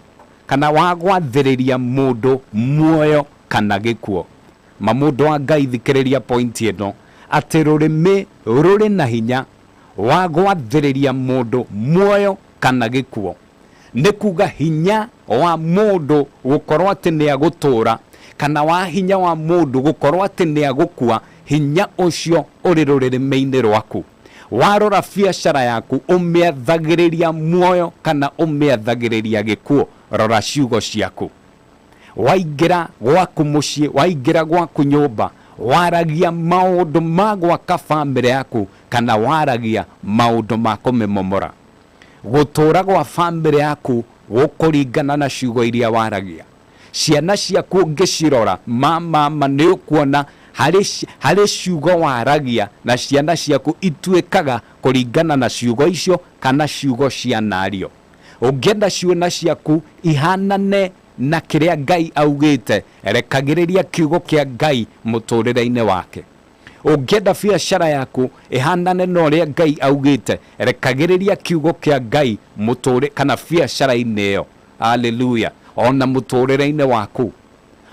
kana wa gwathĩrĩria mũndũ muoyo kana gĩkuũ. Ma mũndũ wa Ngai, thikĩrĩria point ĩno, atĩ rũrĩmĩ rũrĩ na hinya wa gwathĩrĩria mũndũ muoyo kana gĩkuũ. Nĩ kuga hinya wa mũndũ gũkorwo atĩ nĩ agũtũra, kana wa hinya wa mũndũ gũkorwo atĩ nĩ agũkua, hinya ũcio ũrĩ rũrĩrĩ-inĩ rwaku. Warora biacara yaku, ũmĩathagĩrĩria muoyo kana ũmĩathagĩrĩria gĩkuũ. Rora ciugo ciaku. Waingĩra gwaku mũciĩ, waingĩra gwaku nyũmba, waragia maũndũ ma gwaka bamĩrĩ yaku kana waragia maũndũ ma kũmĩmomora. Gũtũra gwa bamĩrĩ yaku gũkũringana na ciugo iria waragia. Ciana ciaku ũngĩcirora, ma mama, nĩ ũkuona harĩ ciugo waragia na ciana ciaku ituĩkaga kũringana na ciugo icio kana ciugo cianario. Ũngĩenda ciana ciaku ihanane na kĩrĩa Ngai augĩte, rekagĩrĩria kiugo kĩa Ngai mũtũrĩre-inĩ wake. Ũngĩenda biacara yaku ĩhanane na ũrĩa Ngai augĩte, rekagĩrĩria kiugo kĩa Ngai mũtũrĩ kana biacara-inĩ ĩyo. Haleluya. Ona mũtũrĩre-inĩ waku,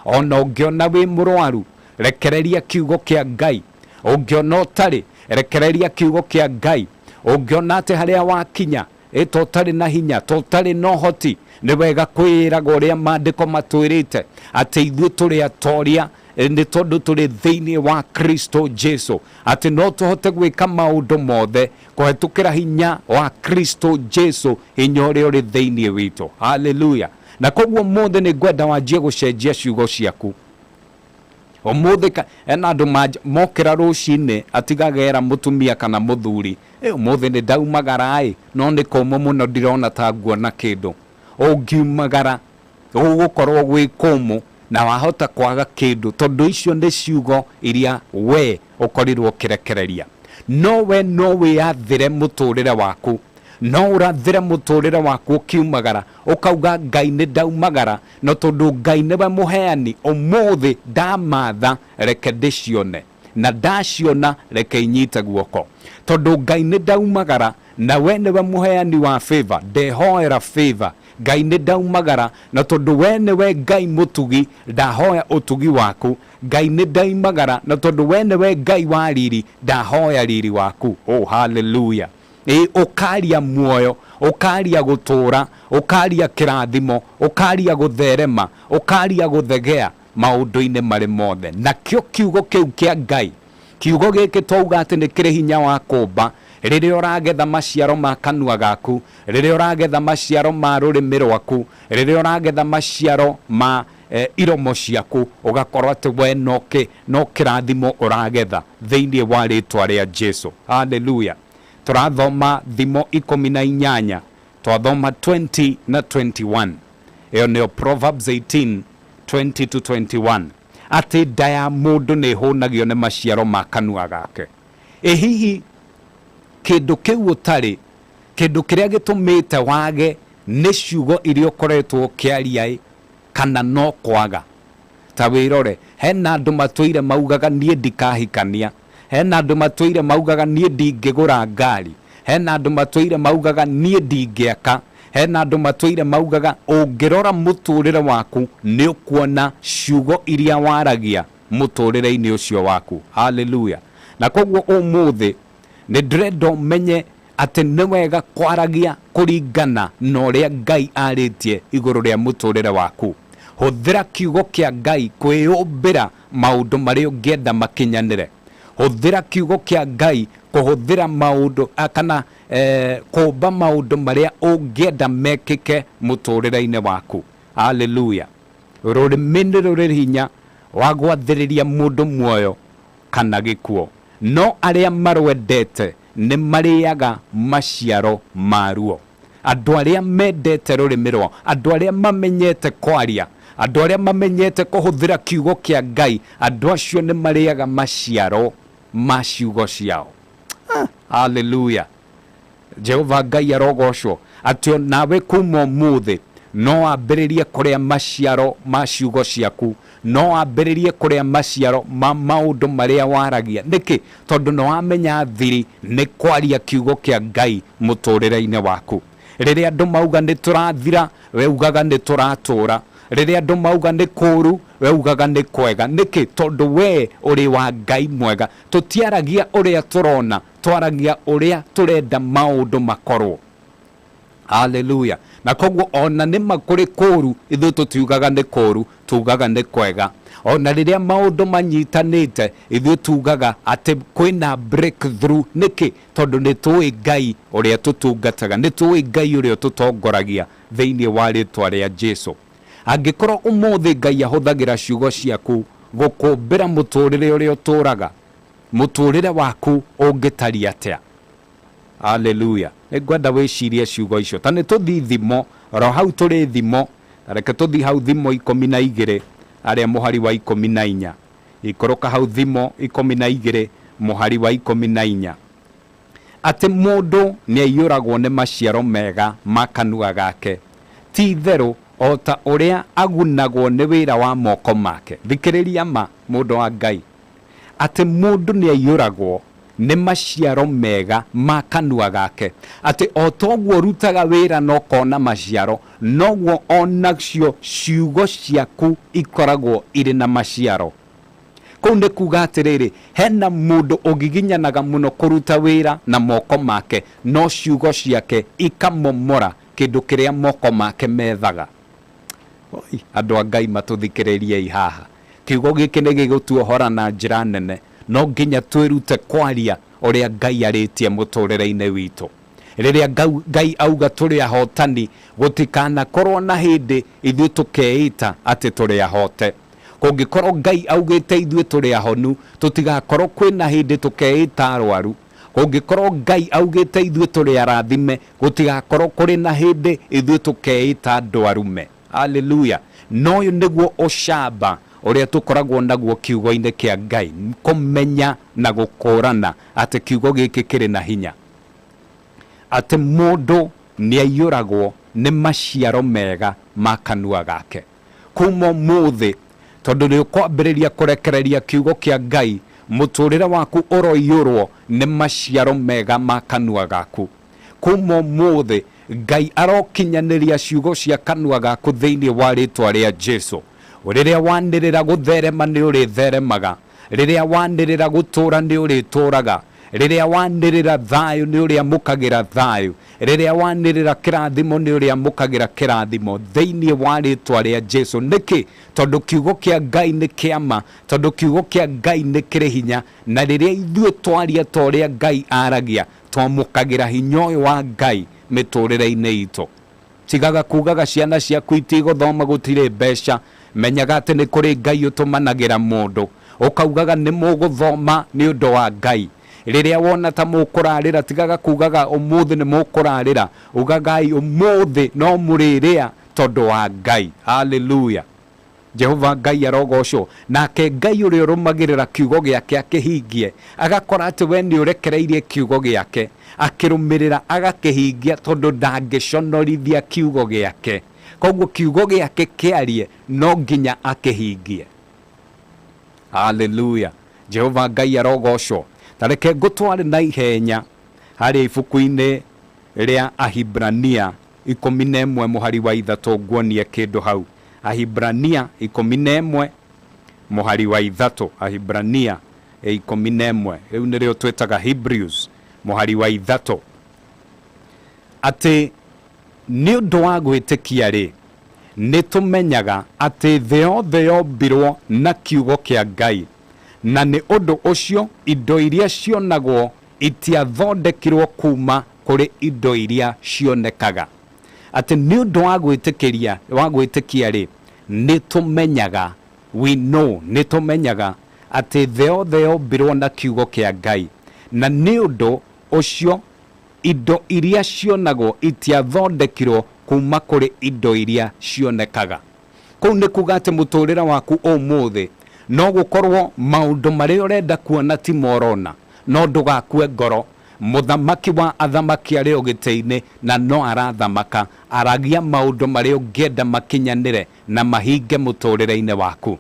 ona ũngĩona wĩ mũrwaru, rekereria kiugo kĩa Ngai. Ũngĩona ũtarĩ, rekereria kiugo kĩa Ngai. Ũngĩona atĩ harĩa wakinya to ũtarĩ na hinya, to ũtarĩ na ũhoti, nĩ wega kwĩĩraga ũrĩa maandĩko matwĩrĩte atĩ ithuĩ tũrĩ atoria nĩ tondũ tũrĩ thĩinĩ wa Kristo Jesu, atĩ no tũhote gwĩka maũndũ mothe kũhetũkĩra hinya wa Kristo Jesu, hinya ũrĩa ũrĩ thĩinĩ witũ. Haleluya. Na koguo ũmũthĩ nĩ ngwenda wanjie gũcenjia ciugo ciaku. Ũmũthĩ ena andũ mokĩra rũcinĩ atigagera mũtumia kana mũthuri, ũmũthĩ nĩ ndaumagara ĩ, no nĩ kũmũ mũno ndirona ta nguona kĩndũ. Ũngiumagara ũgũkorwo gwĩ kũmũ na wahota kwaga kĩndũ, tondũ icio nĩ ciugo iria we ũkorirwo ũkĩrekereria. No we no wĩyathĩre mũtũrĩre waku, no ũrathĩre mũtũrĩre waku ũkiumagara, ũkauga Ngai nĩ ndaumagara, no tondũ Ngai nĩwe mũheani, ũmũthĩ ndamatha reke ndĩcione, na ndaciona reke inyite guoko, tondũ Ngai nĩ ndaumagara na we nĩwe mũheani wa favor, ndehoera favor. Ngai nĩ ndaumagara na tondũ we nĩwe Ngai mũtugi, ndahoya ũtugi waku. Ngai nĩ ndaumagara na tondũ we nĩwe Ngai wa riri, ndahoya riri waku. Oh, hallelujah. Ũkaria muoyo, ũkaria gũtũra, ũkaria kĩrathimo, ũkaria gũtherema, ũkaria gũthegea maũndũ-inĩ marĩ mothe. Nakĩo kiugo kĩu kĩa Ngai, kiugo gĩkĩ twauga atĩ nĩ kĩrĩ hinya wa kũmba, rĩrĩa ũragetha maciaro ma kanua gaku, rĩrĩa ũragetha maciaro ma rũrĩmĩ rwaku, rĩrĩa ũragetha maciaro ma iromo ciaku, ũgakorwo atĩ we no kĩrathimo ũragetha thĩinĩ wa rĩtwa rĩa Jesu. Haleluya. Tũrathoma thimo 18, twathoma 20 na 21. Ĩyo nĩyo Proverbs 18, 20 to 21. Atĩ nda ya mũndũ nĩ ĩhũnagio nĩ maciaro ma kanua gake. Ĩ hihi kĩndũ kĩu ũtarĩ, kĩndũ kĩrĩa gĩtũmĩte wage Nĩ ciugo iria ũkoretwo ũkĩaria ĩ kana no kwaga? Ta wĩrore, hena andũ matũire maugaga niĩ ndikahikania, hena andũ matũire maugaga niĩ ndingĩgũra ngari, hena andũ matũire maugaga niĩ ndingĩaka, hena andũ matũire maugaga. Ũngĩrora mũtũrĩre waku nĩ ũkuona ciugo iria waragia mũtũrĩre-inĩ ũcio waku. Haleluya! Na koguo ũmũthĩ nĩ ndĩrenda ũmenye atĩ nĩ wega kwaragia kũringana na ũrĩa Ngai arĩtie igũrũ rĩa mũtũrĩre waku. Hũthĩra kiugo kĩa Ngai kwĩyũmbĩra maũndũ marĩa ũngĩenda makinyanĩre. Hũthĩra kiugo kĩa Ngai kũhũthĩra maũndũ kana kũmba maũndũ marĩa ũngĩenda mekĩke mũtũrĩre-inĩ waku. Haleluya! Rũrĩmĩ nĩ rũrĩ hinya wa gwathĩrĩria mũndũ muoyo kana gĩkuũ, no arĩa marwendete nĩ marĩaga maciaro maruo. Andũ arĩa mendete rũrĩmĩ rwao, andũ arĩa mamenyete kwaria, andũ arĩa mamenyete kũhũthĩra kiugo kĩa Ngai, andũ acio nĩ marĩaga maciaro ma ciugo ciao. Haleluya! Jehova Ngai arogocwo atĩ onawe kuma ũmũthĩ no wambĩrĩrie kũrĩa maciaro ma ciugo ciaku, no wambĩrĩrie kũrĩa maciaro ma maũndũ marĩa waragia. Nĩkĩ? Tondũ nĩ wamenya thiri nĩ kwaria kiugo kĩa Ngai mũtũrĩre-inĩ waku. Rĩrĩa andũ mauga nĩ tũrathira, we ugaga nĩ tũratũra. Rĩrĩa andũ mauga nĩ kũũru, we ugaga nĩ kwega. Nĩkĩ? Tondũ we ũrĩ wa Ngai mwega. Tũtiaragia ũrĩa tũrona, twaragia ũrĩa tũrenda maũndũ makorwo. Haleluya! Na koguo ona nĩ ma kũrĩ kũũru, ithuĩ tũtiugaga nĩ kũũru, tugaga nĩ kwega. Ona rĩrĩa maũndũ manyitanĩte, ithuĩ tugaga atĩ kwĩna breakthrough. Nĩkĩ? Tondũ nĩ tũĩ Ngai ũrĩa tũtungataga, nĩ tũĩ Ngai ũrĩa ũtũtongoragia thĩinĩ wa rĩtwa rĩa Jesu. Angĩkorwo ũmũthĩ Ngai ahũthagĩra ciugo ciaku gũkũmbĩra mũtũrĩre ũrĩa ũtũraga, mũtũrĩre waku ũngĩtariĩ atĩa? Haleluya! Nĩ ngwenda wĩcirie ciugo icio. Ta nĩ tũthiĩ Thimo, oro hau tũrĩ Thimo, ta reke tũthiĩ hau Thimo 12, harĩa mũhari wa 14. Ikũrũka hau Thimo 12, mũhari wa 14. Atĩ mũndũ nĩaiyũragwo nĩ maciaro mega ma kanua gake, ti-itherũ o ta ũrĩa agunagwo nĩ wĩra wa moko make. Thikĩrĩria ma, mũndũ wa Ngai, atĩ mũndũ nĩaiyũragwo nĩ maciaro mega ma kanua gake, atĩ o ta ũguo ũrutaga wĩra na ũkona maciaro, noguo o nacio ciugo ciaku ikoragwo irĩ na maciaro. Kũu nĩ kuga atĩrĩrĩ, hena mũndũ ũgiginyanaga mũno kũruta wĩra na moko make, no ciugo ciake ikamomora kĩndũ kĩrĩa moko make methaga. Oi, andũ a Ngai matũthikĩrĩriei haha. Kiugo gĩkĩ nĩ gĩgũtuohora na njĩra nene. No nginya twĩrute kwaria ũrĩa Ngai arĩtie mũtũrĩre-inĩ witũ. Rĩrĩa Ngai auga tũrĩ ahotani, gũtikanakorwo na hĩndĩ ithuĩ tũkeĩta atĩ tũrĩ ahote. Kũngĩkorwo Ngai augĩte ithuĩ tũrĩ ahonu, tũtigakorwo kwĩna hĩndĩ tũkeĩta arwaru. Kũngĩkorwo Ngai augĩte ithuĩ tũrĩ arathime, gũtigakorwo kũrĩ na hĩndĩ ithuĩ tũkeĩta andũ arume. Haleluya! Na ũyũ nĩguo ũcamba ũrĩa tũkoragwo naguo kiugo-inĩ kĩa Ngai, kũmenya na gũkũrana atĩ kiugo gĩkĩ kĩrĩ na hinya, atĩ mũndũ nĩaiyũragwo nĩ maciaro mega ma kanua gake. Kuma ũmũthĩ, tondũ nĩ ũkwambĩrĩria kũrekereria kiugo kĩa Ngai, mũtũrĩre waku ũroiyũrwo nĩ maciaro mega ma kanua gaku. Kuma ũmũthĩ, Ngai arokinyanĩria ciugo cia kanua gaku thĩinĩ wa rĩtwa rĩa Jesu. Rĩrĩa wanĩrĩra gũtherema nĩ ũrĩtheremaga, rĩrĩa wanĩrĩra gũtũra nĩ ũrĩtũraga, rĩrĩa wanĩrĩra thayũ nĩ ũrĩamũkagĩra thayũ, rĩrĩa wanĩrĩra kĩrathimo nĩ ũrĩamũkagĩra kĩrathimo thĩinĩ wa rĩtwa rĩa Jesu. Nĩkĩ? Tondũ kiugo kĩa Ngai nĩ kĩa ma, tondũ kiugo kĩa Ngai nĩ kĩrĩ hinya, na rĩrĩa ithuĩ twaria ta ũrĩa Ngai aragia, twamũkagĩra hinya ũyũ wa Ngai mĩtũrĩre-inĩ itũ. Tigaga kugaga ciana ciaku itigũthoma gũtirĩ mbeca, menyaga atĩ nĩ kũrĩ Ngai ũtũmanagĩra mũndũ, ũkaugaga nĩ mũgũthoma nĩ ũndũ wa Ngai. Rĩrĩa wona ta mũkũrarĩra, tigaga kugaga ũmũthĩ nĩ mũkũrarĩra, ugagai ũmũthĩ no mũrĩrĩa tondũ wa Ngai. Haleluya! Jehova Ngai arogocwo. Nake Ngai ũrĩa ũrũmagĩrĩra kiugo gĩake akĩhingie, agakora atĩ we nĩ ũrekereirie kiugo gĩake, akĩrũmĩrĩra agakĩhingia, tondũ ndangĩconorithia kiugo gĩake. Koguo kiugo gĩake kĩarie no nginya akĩhingie. Haleluya. Jehova Ngai arogocwo. Ta reke ngũtware na ihenya harĩa ibuku-inĩ rĩa Ahibrania 11 mũhari wa 3, nguonie kĩndũ hau. Ahibrania 11 mũhari wa 3, Ahibrania 11, rĩu nĩrĩo twĩtaga Hebrews, mũhari wa 3, atĩ nĩ ũndũ wa gwĩtĩkia rĩ, nĩ tũmenyaga atĩ thĩ yothe yombirwo na kiugo kĩa Ngai, na nĩ ũndũ ũcio indo iria cionagwo itiathondekirwo kuma kũrĩ indo iria cionekaga. Atĩ nĩ ũndũ wa gwĩtĩkĩria, wa gwĩtĩkia rĩ, nĩ tũmenyaga, we know, nĩ tũmenyaga atĩ thĩ yothe yombirwo na kiugo kĩa Ngai, na nĩ ũndũ ũcio indo iria cionagwo itiathondekirwo kuma kũrĩ indo iria cionekaga. Kũu nĩ kuga atĩ mũtũrĩre waku ũmũthĩ no gũkorwo maũndũ marĩa ũrenda kuona ti morona, no ndũgakue ngoro. Mũthamaki wa athamaki arĩ o gĩtĩ-inĩ na no arathamaka, aragia maũndũ marĩa ũngĩenda makinyanĩre na mahinge mũtũrĩre-inĩ waku.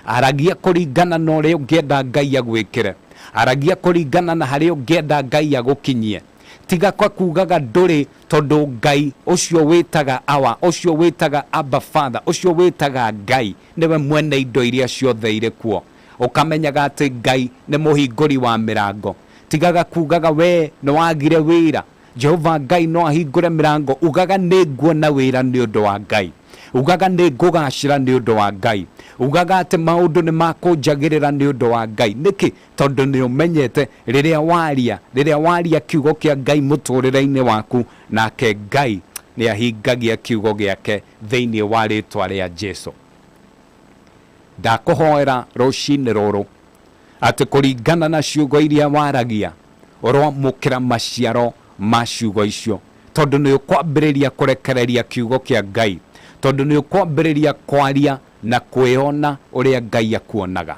Aragia kũringana na ũrĩa ũngĩenda Ngai agwĩkĩre, aragia kũringana na harĩa ũngĩenda Ngai agũkinyie. Tiga kwa kugaga ndũrĩ, tondũ Ngai ũcio wĩtaga Awa, ũcio wĩtaga Abba Father, ũcio wĩtaga Ngai nĩwe mwene indo iria ciothe irĩ kuo. Ũkamenyaga atĩ Ngai nĩ mũhingũri wa mĩrango. Tigaga kugaga we nĩ wagire wĩra, Jehova Ngai no ahingũre mĩrango. Ugaga nĩ nguona wĩra nĩ ũndũ wa Ngai, ugaga nĩ ngũgacĩra nĩ ũndũ wa Ngai, ugaga atĩ maũndũ nĩ makũnjagĩrĩra nĩ ũndũ wa Ngai. Nĩkĩ? Tondũ nĩ ũmenyete rĩrĩa waria, rĩrĩa waria kiugo kĩa Ngai mũtũrĩre-inĩ waku, nake Ngai nĩ ahingagia kiugo gĩake thĩinĩ wa rĩtwa rĩa Jesu. Ndakũhoera rũcinĩ rũrũ atĩ kũringana na ciugo iria waragia, ũroamũkĩra maciaro ma ciugo icio, tondũ nĩ ũkwambĩrĩria kũrekereria kiugo kĩa Ngai, tondũ nĩ ũkwambĩrĩria kwaria na kwĩona ũrĩa Ngai akuonaga.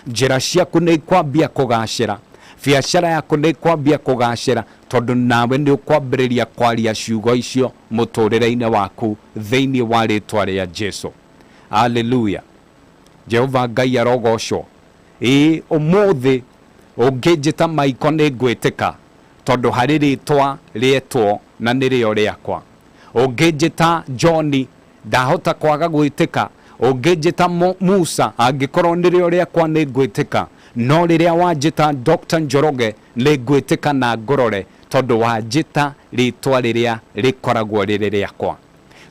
Njĩra ciaku nĩ ikwambia kũgacĩra, biacara yaku nĩ ikwambia kũgacĩra, tondũ nawe nĩ ũkwambĩrĩria kwaria ciugo icio mũtũrĩre-inĩ waku thĩinĩ wa rĩtwa rĩa Jesu. Haleluya. Jehova Ngai arogocwo. Ĩĩ, ũmũthĩ ũngĩnjĩta Maiko nĩ ngwĩtĩka, tondũ harĩ rĩtwa rĩetwo na nĩrĩo rĩakwa. Ũngĩnjĩta John ndahota kwaga gwĩtĩka. Ũngĩnjĩta Musa angĩkorwo nĩrĩo rĩakwa nĩ ngwĩtĩka. No rĩrĩa wanjĩta Dr. Njoroge nĩ ngwĩtĩka na ngũrore, tondũ wanjĩta rĩtwa rĩrĩa rĩkoragwo rĩrĩ rĩakwa.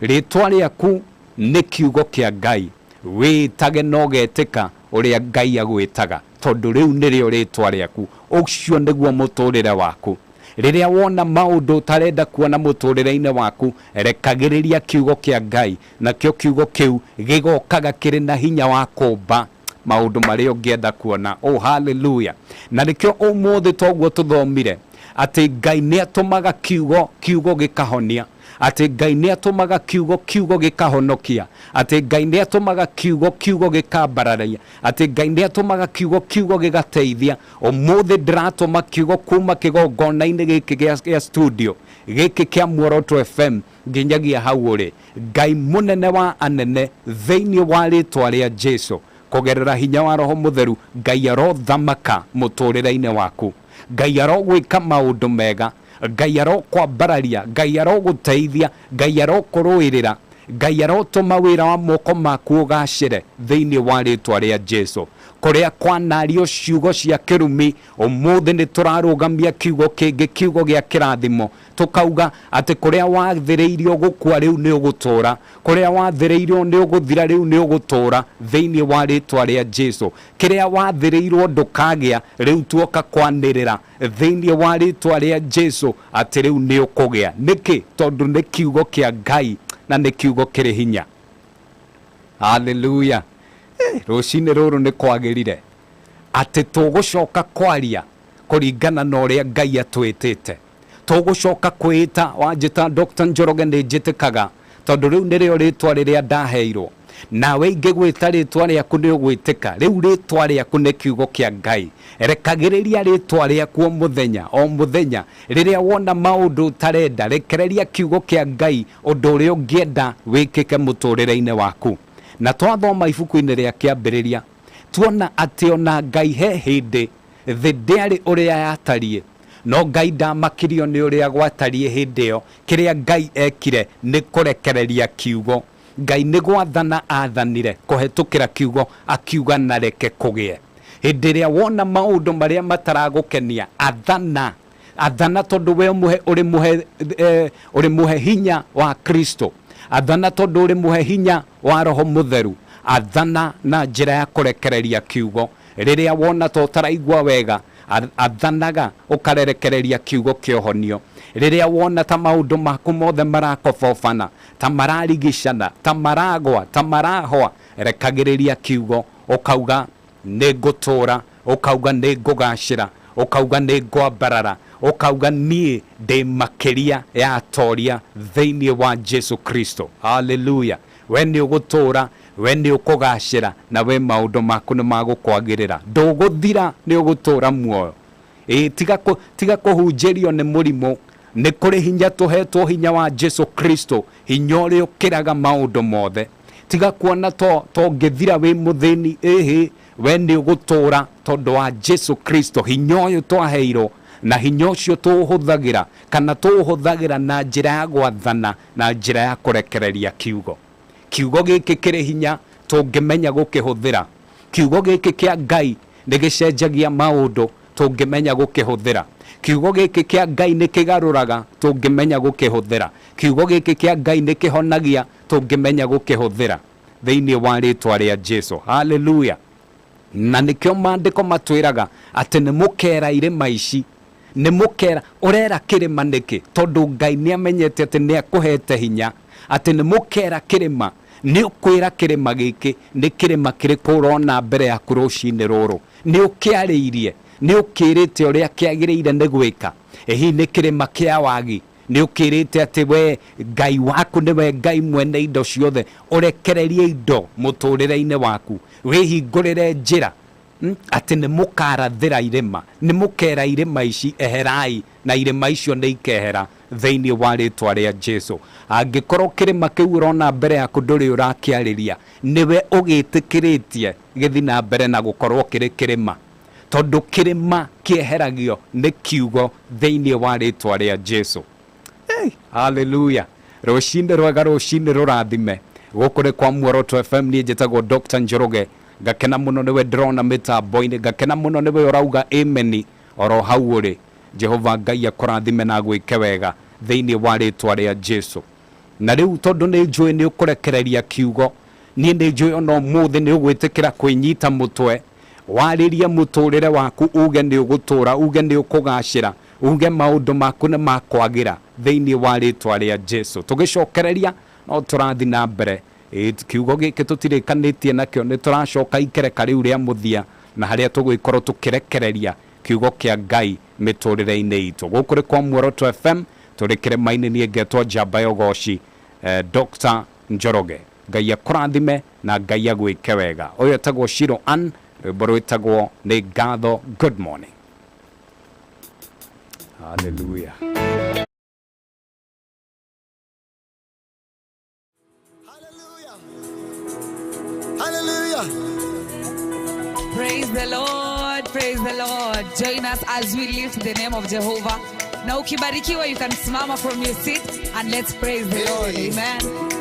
Rĩtwa rĩaku nĩ kiugo kĩa Ngai, wĩtage na ũgetĩka ũrĩa Ngai agwĩtaga, tondũ rĩu nĩrĩo rĩtwa rĩaku. Ũcio nĩguo mũtũrĩre waku. Rĩrĩa wona maũndũ ũtarenda kuona mũtũrĩre-inĩ waku, rekagĩrĩria kiugo kĩa Ngai, nakĩo kiugo kĩu gĩgokaga kĩrĩ na hinya wa kũmba maũndũ marĩa ũngĩenda kuona. Oh, hallelujah. Na nĩkĩo ũmũthĩ toguo tũthomire atĩ Ngai nĩ atũmaga kiugo, kiugo gĩkahonia, atĩ Ngai nĩ atũmaga kiugo, kiugo gĩkahonokia, atĩ Ngai nĩ atũmaga kiugo, kiugo gĩkambararia, atĩ Ngai nĩ atũmaga kiugo, kiugo gĩgateithia. Ũmũthĩ ndĩratũma kiugo kuma kĩgongona-inĩ gĩkĩ gĩa studio gĩkĩ kĩa Muoroto FM nginyagia hau ũrĩ. Ngai mũnene wa anene thĩinĩ wa rĩtwa rĩa Jesu, kũgerera hinya wa Roho Mũtheru, Ngai arothamaka mũtũrĩre-inĩ waku. Ngai arogwĩka maũndũ mega, Ngai arokwambararia, Ngai arogũteithia, Ngai arokũrũĩrĩra, Ngai arotũma wĩra wa moko maku ũgacĩre thĩinĩ wa rĩtwa rĩa Jesu. Kũrĩa kwanario ciugo cia kĩrumi, ũmũthĩ nĩ tũrarũgamia kiugo kĩngĩ, kiugo gĩa kĩrathimo, tũkauga atĩ kũrĩa wathĩrĩirio gũkua rĩu nĩ ũgũtũra, kũrĩa wathĩrĩirio nĩ ũgũthira rĩu nĩ ũgũtũra thĩinĩ wa rĩtwa rĩa Jesu. Kĩrĩa wathĩrĩirwo ndũkagĩa rĩu tuoka kwanĩrĩra thĩinĩ wa rĩtwa rĩa Jesu atĩ rĩu nĩ ũkũgĩa. Nĩkĩ? Tondũ nĩ kiugo kĩa Ngai na nĩ kiugo kĩrĩ hinya. Hallelujah. Rũcinĩ rũrũ nĩ kwagĩrire atĩ tũgũcoka kwaria kũringana na ũrĩa Ngai atwĩtĩte. Tũgũcoka kwĩĩta, wanjĩta Dr. Njoroge nĩ njĩtĩkaga, tondũ rĩu nĩrĩo rĩtwa rĩrĩa ndaheirwo. Nawe ingĩgwĩta rĩtwa rĩaku nĩ ũgwĩtĩka. Rĩu rĩtwa rĩaku nĩ kiugo kĩa Ngai. Rekagĩrĩria rĩtwa rĩaku o mũthenya o mũthenya. Rĩrĩa wona maũndũ ũtarenda, rekereria kiugo kĩa Ngai ũndũ ũrĩa ũngĩenda wĩkĩke mũtũrĩre-inĩ waku. Na twathoma ibuku-inĩ rĩa kĩambĩrĩria, tuona atĩ ona Ngai he hĩndĩ thĩ ndĩarĩ ũrĩa yatariĩ. No Ngai ndamakirio nĩ ũrĩa gwatariĩ hĩndĩ ĩyo. Kĩrĩa Ngai ekire nĩ kũrekereria kiugo. Ngai nĩ gwathana athanire kũhetũkĩra kiugo, akiuga na reke kũgĩe. Hĩndĩ ĩrĩa wona maũndũ marĩa mataragũkenia, athana. Athana tondũ we ũrĩ mũhe hinya wa Kristo. Athana tondũ ũrĩ mũhe hinya wa Roho Mũtheru. Athana na njĩra ya kũrekereria kiugo. Rĩrĩa wona to ũtaraigua wega, athanaga ũkarerekereria kiugo kĩa ũhonio. Rĩrĩa wona ta maũndũ maku mothe marakobobana, ta mararigicana, ta maragwa, ta marahwa, rekagĩrĩria kiugo, ũkauga nĩ ngũtũũra, ũkauga nĩ ngũgacĩra, ũkauga nĩ ngwambarara, ũkauga niĩ ndĩ makĩria ya atoria thĩinĩ wa Jesu Kristo. Hallelujah. We nĩ ũgũtũũra, we nĩ ũkũgacĩra, na we maũndũ maku nĩ magũkwagĩrĩra. Ndũgũthira, nĩ ũgũtũũra muoyo. Tiga kũhunjĩrio nĩ mũrimũ. Nĩ kũrĩ hinya tũhetwo, hinya wa Jesu Kristo, hinya ũrĩa ũkĩraga maũndũ mothe. Tiga kuona to ũngĩthira wĩ mũthĩni, ĩhĩ, we nĩ ũgũtũũra tondũ wa Jesu Kristo. Hinya ũyũ twaheirwo, na hinya ũcio tũũhũthagĩra, kana tũũhũthagĩra na njĩra ya gwathana, na njĩra ya kũrekereria kiugo. Kiugo gĩkĩ kĩrĩ hinya tũngĩmenya gũkĩhũthĩra. Kiugo gĩkĩ kĩa Ngai nĩ gĩcenjagia maũndũ tũngĩmenya gũkĩhũthĩra. Kiugo gĩkĩ kĩa Ngai nĩ kĩgarũraga tũngĩmenya gũkĩhũthĩra. Kiugo gĩkĩ kĩa Ngai nĩ kĩhonagia tũngĩmenya gũkĩhũthĩra. Thĩinĩ wa rĩtwa rĩa Jesu. Hallelujah. Na nĩkĩo maandĩko matwĩraga atĩ nĩ mũkera irĩma ici. Nĩ mũkera, ũrera kĩrĩma nĩkĩ? Tondũ Ngai nĩ amenyete atĩ nĩ akũhete hinya. Atĩ nĩ mũkera kĩrĩma. Nĩ ũkwĩra kĩrĩma gĩkĩ, nĩ kĩrĩma kĩrĩkũ ũrona mbere yaku rũcinĩ rũrũ. Nĩ ũkĩarĩirie, nĩ ũkĩrĩte ũrĩa kĩagĩrĩire nĩ gwĩka. Hihi nĩ kĩrĩma kĩa wagi. Nĩ ũkĩrĩte atĩ we Ngai waku nĩwe Ngai mwene indo ciothe. Ũrekererie indo mũtũrĩre-inĩ waku. Wĩhingũrĩre njĩra. Atĩ nĩ mũkarathĩra irĩma. Nĩ mũkera irĩma ici, eherai, na irĩma icio nĩ ikehera thĩinĩ wa rĩtwa rĩa Jesu. Angĩkorwo kĩrĩma kĩu ũrona mbere yaku ndũrĩ ũrakĩarĩria, nĩwe ũgĩtĩkĩrĩtie gĩthiĩ na mbere na gũkorwo kĩrĩ kĩrĩma. Tondũ kĩrĩma kĩeheragio nĩ kiugo thĩinĩ wa rĩtwa rĩa Jesu. Hey, hallelujah. Rũcinĩ rwega, rũcinĩ rũrathime. Gũkũ nĩ kwa Muoroto FM, niĩ njĩtagwo Dr. Njoroge. Ngakena mũno nĩwe ndĩrona mĩtambo-inĩ, ngakena mũno nĩwe ũrauga amen oro hau ũrĩ. Jehova Ngai akũrathime na agwĩke wega thĩinĩ wa rĩtwa rĩa Jesu. Na rĩu tondũ nĩ njũĩ nĩ ũkũrekereria kiugo, niĩ nĩ njũĩ ona ũmũthĩ nĩ ũgwĩtĩkĩra kwĩnyita mũtwe, warĩrie mũtũrĩre waku, uge nĩ ũgũtũra, uge nĩ ũkũgacĩra, uge maũndũ maku nĩ makwagĩra thĩinĩ wa rĩtwa rĩa Jesu. Tũgĩcokereria no tũrathiĩ na mbere. Kiugo gĩkĩ tũtirĩkanĩtie nakĩo, nĩ tũracoka ikereka rĩu rĩa mũthia, na harĩa tũgũgĩkorwo tũkĩrekereria kiugo kĩa Ngai mĩtũrĩre-inĩ itũ. Gũkũ nĩ kwa Muoroto FM, tũrĩ kĩrĩma-inĩ, niĩ ngetwo Njamba ya Ũgoci, Dr. Njoroge. Ngai akũrathime na Ngai agwĩke wega. Ũyũ etagwo Shiro Ann, rwĩmbo rwĩtagwo nĩ Ngatho. Good morning. Hallelujah. Hallelujah. Praise the Lord, praise the Lord. Join us as we lift the name of Jehovah. Na ukibarikiwa, you can simama from your seat and let's praise the Lord. Amen.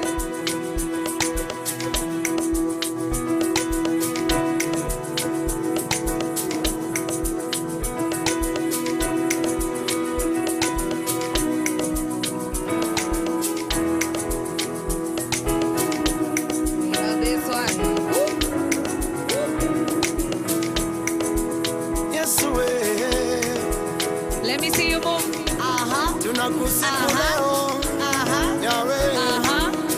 Let me see you move. Tunakusifu leo. Yahweh.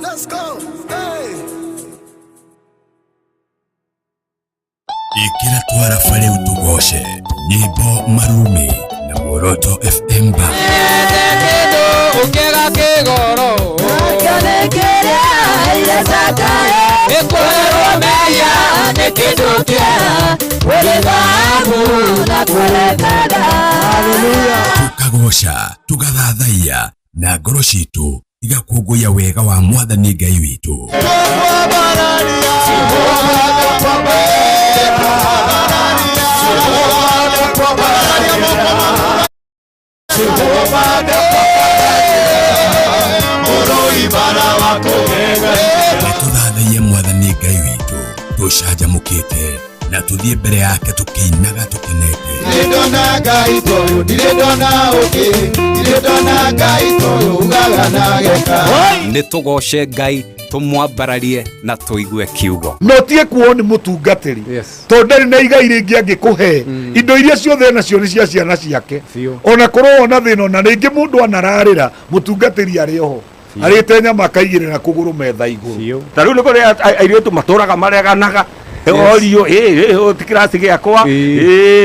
Let's go. Hey. Ikĩra twaraba rĩu tũgoce nyĩmbo marumi na Muoroto FM ba tukagoca tugathathaiya na ngoro citũ igakũngũiya wega wa mwathani Ngai witũ. Nĩtũthathaiye mwathani Ngai witũ tũcanjamũkĩte na tuthiĩ mbere yake tũkĩinaga tũkenete. Ndirĩ ndona Ngai toyũ, ndirĩ ndona ũngĩ, ndirĩ ndona Ngai toyũ ugaga na geka. Nĩ tũgoce Ngai tũmwambararie na tũigue kiugo. No tie kuo nĩ mũtungatĩri tondũ ndarĩ na igai rĩngĩ angĩkũhe. Indo iria ciothe nacio nĩ cia ciana ciake. Ona korwo wona thĩna ona rĩngĩ mũndũ anararĩra mũtungatĩri arĩ oho arĩte nyama akaigĩrĩra kũgũrũ metha igũrũ. Ta rĩu nĩ kũrĩ airĩtu matũraga mareganaga orio ti kĩraci gĩakwa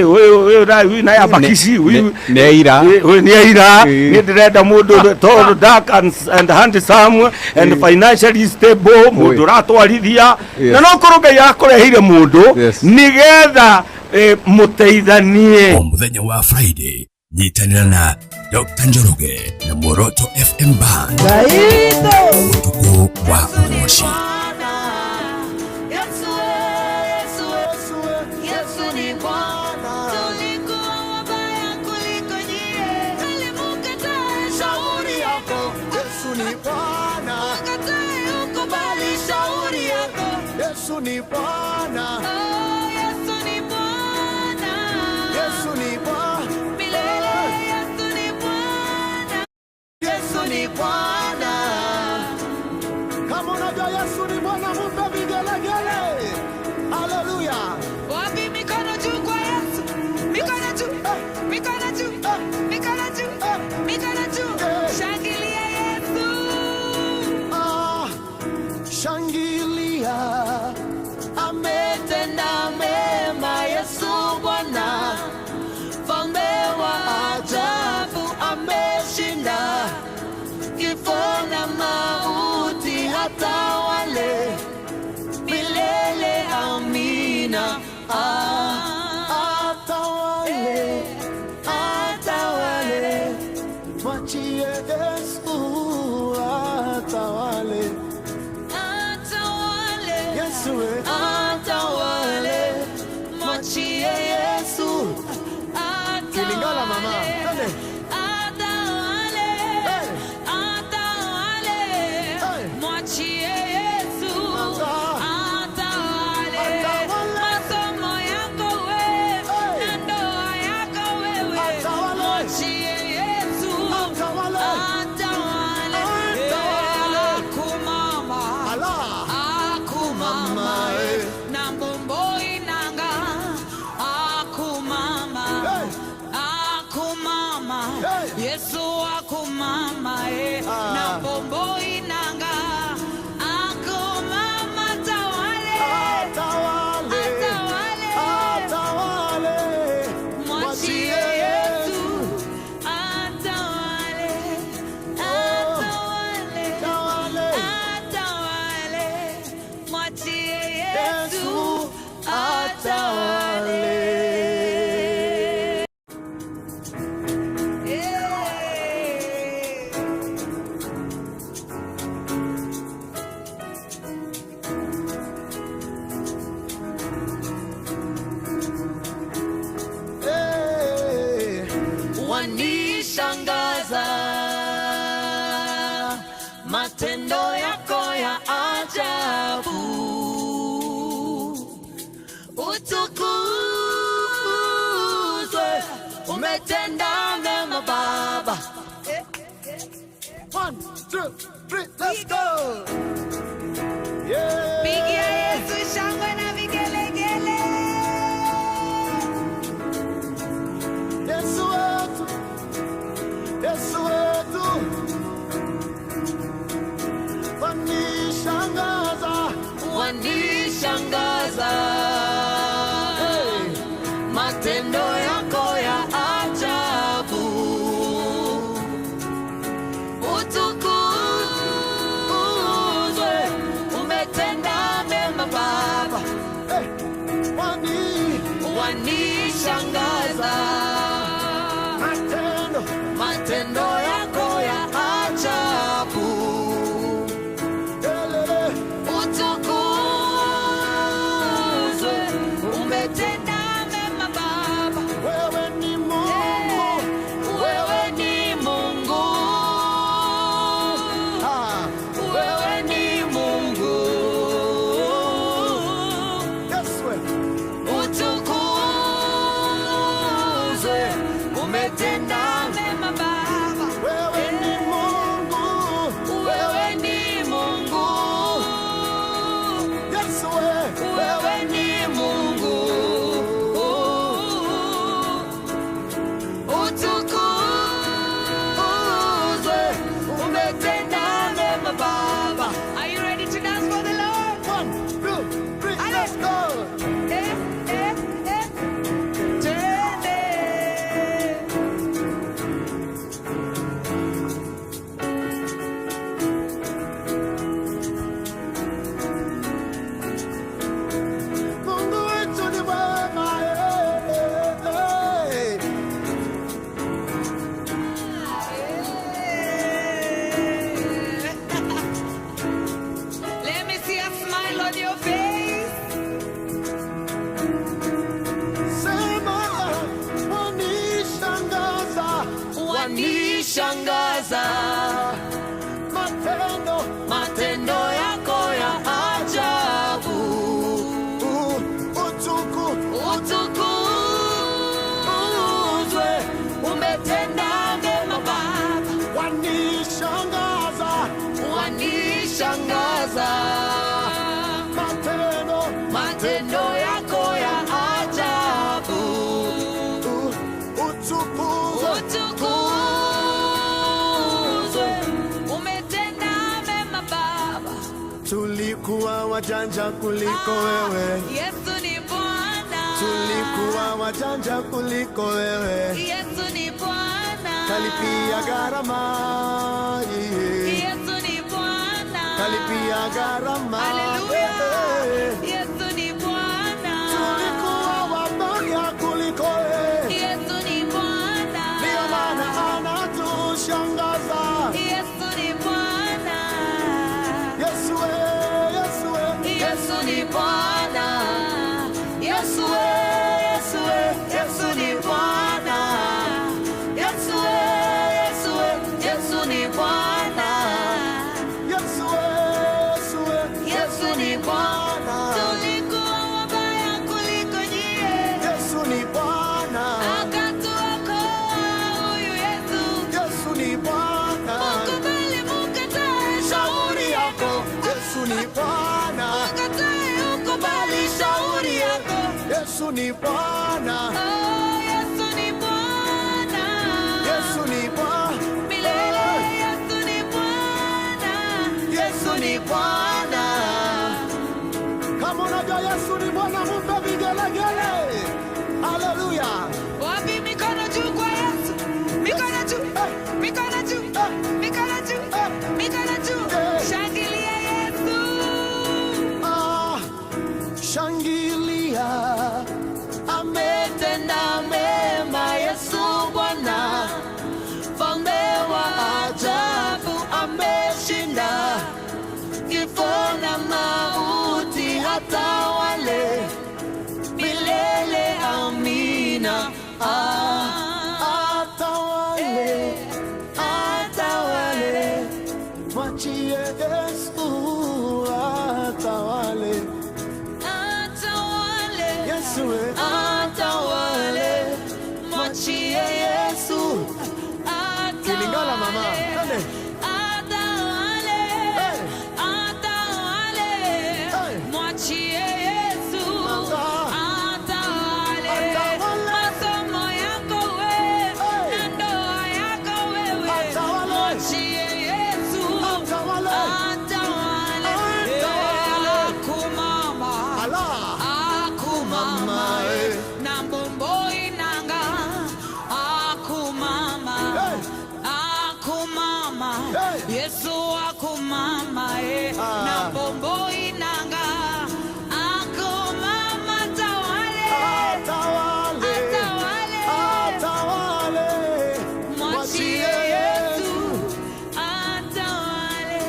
ũyũ na ya bakici nĩ aira nĩ aira nĩ ndĩrenda mũndũ tall, dark and handsome and financially stable mũndũ ũratwarithia na no korwo Ngai akũreheire mũndũ nĩgetha mũteithanie. O mũthenya wa Friday nyitanĩra na Dr. Njoroge na Muoroto FM Band ũtukũ wa ũgoci. Yesu ni Bwana. Oh, Yesu ni Bwana. Yesu ni Bwana. Milele Yesu ni Bwana. Yesu ni Bwana. Kama unajua Yesu ni Bwana, mpe vigelegele. Haleluya. Wapi mikono juu kwa Yesu? Mikono juu. Mikono juu. Mikono juu. Mikono juu. Shangilia Yesu. Ah, shangilia. Ametenda mema Yesu Bwana, mfalme wa ajabu, ameshinda kifo na mauti, atawale milele. Amina. Atawale, atawale, mwachie Yesu atawale. Atawale, Yesu atawale, mwachie Yesu Kilingala mama. atawale, atawale, atawale, mwachie Yesu atawale. Masomo yako wewe na ndoa yako wewe, mwachie Yesu atawale. Akumama, akumama, na mbombo inanga, akumama, akumama, Yesu akumama, na mbombo inanga, akumama, tawale, Atawale, atawale, atawale, mwachie Yesu atawale, atawale, atawale, atawale, mwachie Yesu atawale. Hey. Wanishangaza matendo yako ya ajabu, utukuzwe, umetenda mema Baba. 1, 2, 3, let's go. Yeah. Pigia Yesu shangwe na vigelegele. Yesu wetu, Yesu wetu, Wanishangaza. Matendo yako ya ajabu. Utukuzwe, umetenda mema Baba. Wanishangaza. Matendo yako ya ajabu. Utukuzwe, umetenda mema Baba. Wewe ni Mungu, wewe ni Mungu. Wewe ni Mungu. Utukuzwe, umetenda mema Baba. Wewe ni Mungu, wewe ni Mungu. Wewe ni Mungu. Utukuzwe, umetenda mema Baba. Are you ready to dance for the Lord? 1, 2, 3, let's go. Twende. Mungu wetu ni mwema, eh. Let me see a smile on your face. Sema, wanishangaza, Wanishangaza. Matendo yako ya ajabu. Utukuzwe, umetenda mema Baba. Wanishangaza, Wanishangaza. Matendo yako ya ajabu. Utukuzwe, umetenda mema Baba. Tulikuwa wajanja kuliko wewe. Yesu ni Bwana. Tulikuwa wajanja kuliko wewe. Yesu ni Bwana. Kalipia gharama, yeah. Yesu ni Bwana. Kalipia gharama. Haleluya. Yesu ni Bwana. Tulikuwa wabaya kuliko wewe. Yesu ni Bwana. Ndio maana anatushangaza. Yesu ni Bwana. Yesu Yesu Yesu ni Bwana. Yesu Yesu Yesu ni Bwana. Yesu Yesu Yesu ni Bwana. Yesu Yesu Yesu ni Bwana. Tulikuwa wabaya kuliko nyie. Yesu ni Bwana. Akatuokoa huyu Yesu. Yesu ni Bwana. Mukubali mukatae shauri yako. Yesu ni Bwana. Mukatae ukubali shauri yako. Yesu ni Bwana. Oh, Yesu ni Bwana. Yesu ni Bwana. Milele Yesu ni Bwana. Yesu ni Bwana. Kama unajua Yesu ni Bwana, mpe vigelegele. Haleluya. Wapi mikono juu kwa Yesu? Mikono juu. Mikono juu. Mikono juu. Mikono juu. Shangilia Yesu. Shangilia. Ametenda mema Yesu Bwana. Mfalme wa ajabu ameshinda. Kifo na mauti atawale milele. Amina. Atawale, atawale. Mwachie Yesu atawale. Atawale. Yesu atawale. Mwachie Yesu atawale. Kilingala mama. Twende. Atawale. Atawale. Mwachie Yesu atawale. Masomo yako wewe na ndoa yako wewe. Mwachie Yesu atawale. Hakuma mama. Hey. Yesu wako mama na bombo inanga ako mama tawale. Atawale. Atawale. Atawale. Mwachie Yesu atawale.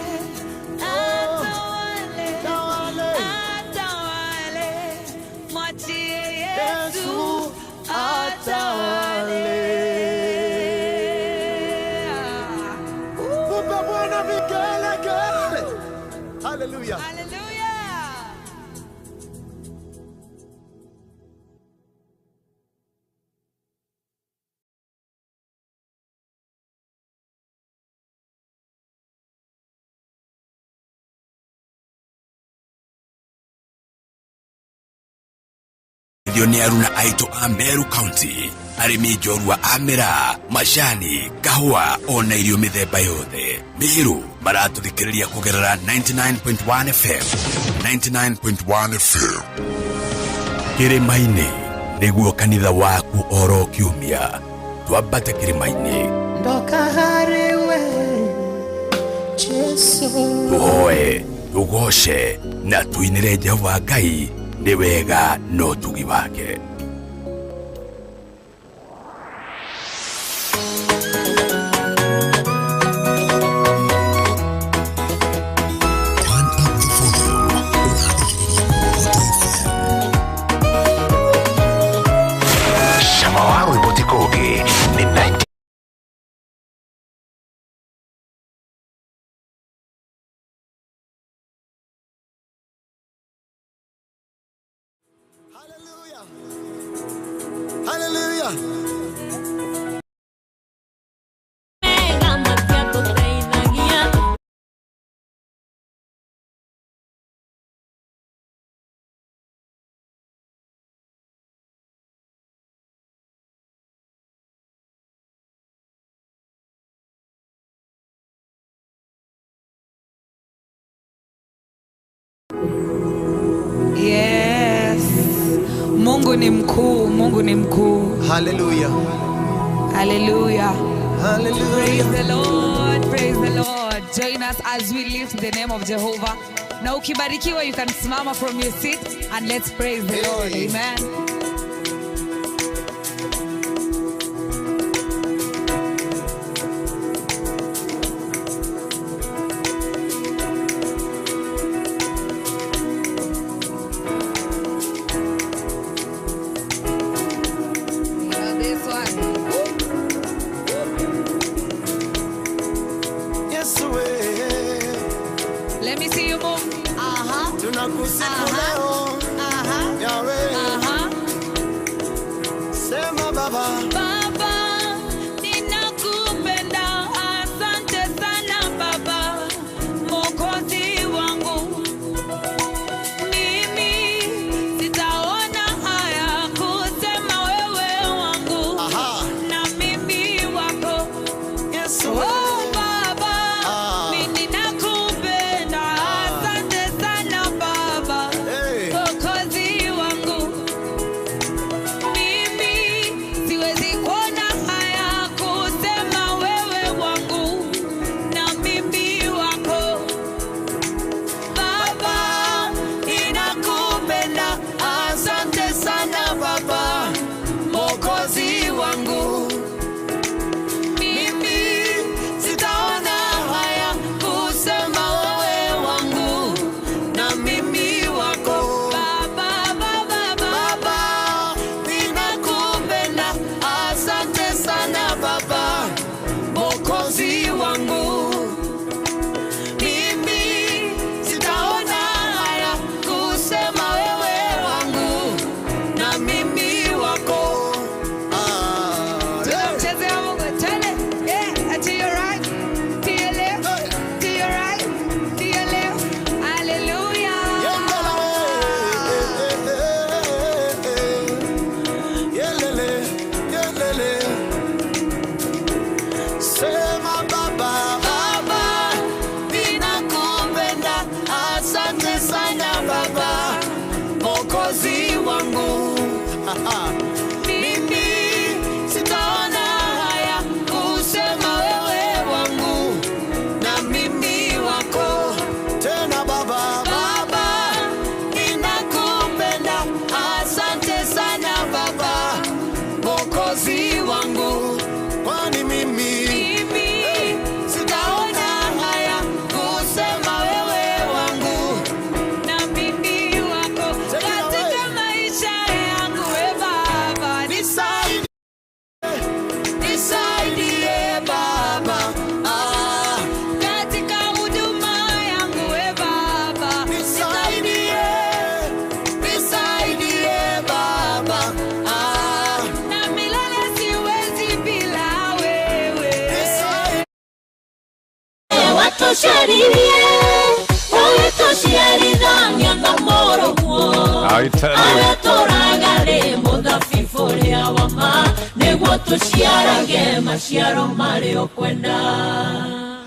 Atawale. Tawale. Atawale. Mwachie Yesu Yesu atawale. Mpe Bwana vigelegele. Hallelujah. Hallelujah. Ithio nĩ aruna aitũ a Meru County, arĩmi njorua a mĩraa, macani, kahũa ona irio mĩthemba yothe. Meru maratũthikĩrĩria kũgerera 99.1 FM, 99.1 FM. Kĩrĩma-inĩ nĩguo kanitha waku oro kiumia. Twambate kĩrĩma-inĩ, Ndoka harĩ we Jesu. tũhoe, tũgoce na tũinĩre Jehova Ngai nĩ wega na ũtugi wake. Turn up the volume. Ũrathikĩrĩria Muoroto FM. Cama wa rwĩmbo ti kũngĩ nĩ 90. Hallelujah. Hallelujah. Yes. Mungu ni mkuu, Mungu ni mkuu. Hallelujah. Hallelujah. Hallelujah. Praise the Lord, praise the Lord. Join us as we lift the name of Jehovah. Na ukibarikiwa, you can simama from your seat and let's praise the Lord. Hey. Amen. You know this one. Yesu we. Let me see you move. Tunakusifu leo. Yahweh. Sema Baba. Baba, ninakupenda, asante sana Baba, Mwokozi wangu. Mimi sitaona haya kusema wewe wangu na mimi wako. Yesu we. Oh Baba, mimi ninakupenda, asante sana Baba, Hey. Watũciarithie ũgĩtũciarithania na mũrũguo I tell you. Arĩa tũraga rĩ mũthabibũ ũrĩa wa ma nĩguo tũciarage maciaro marĩa ũkwenda.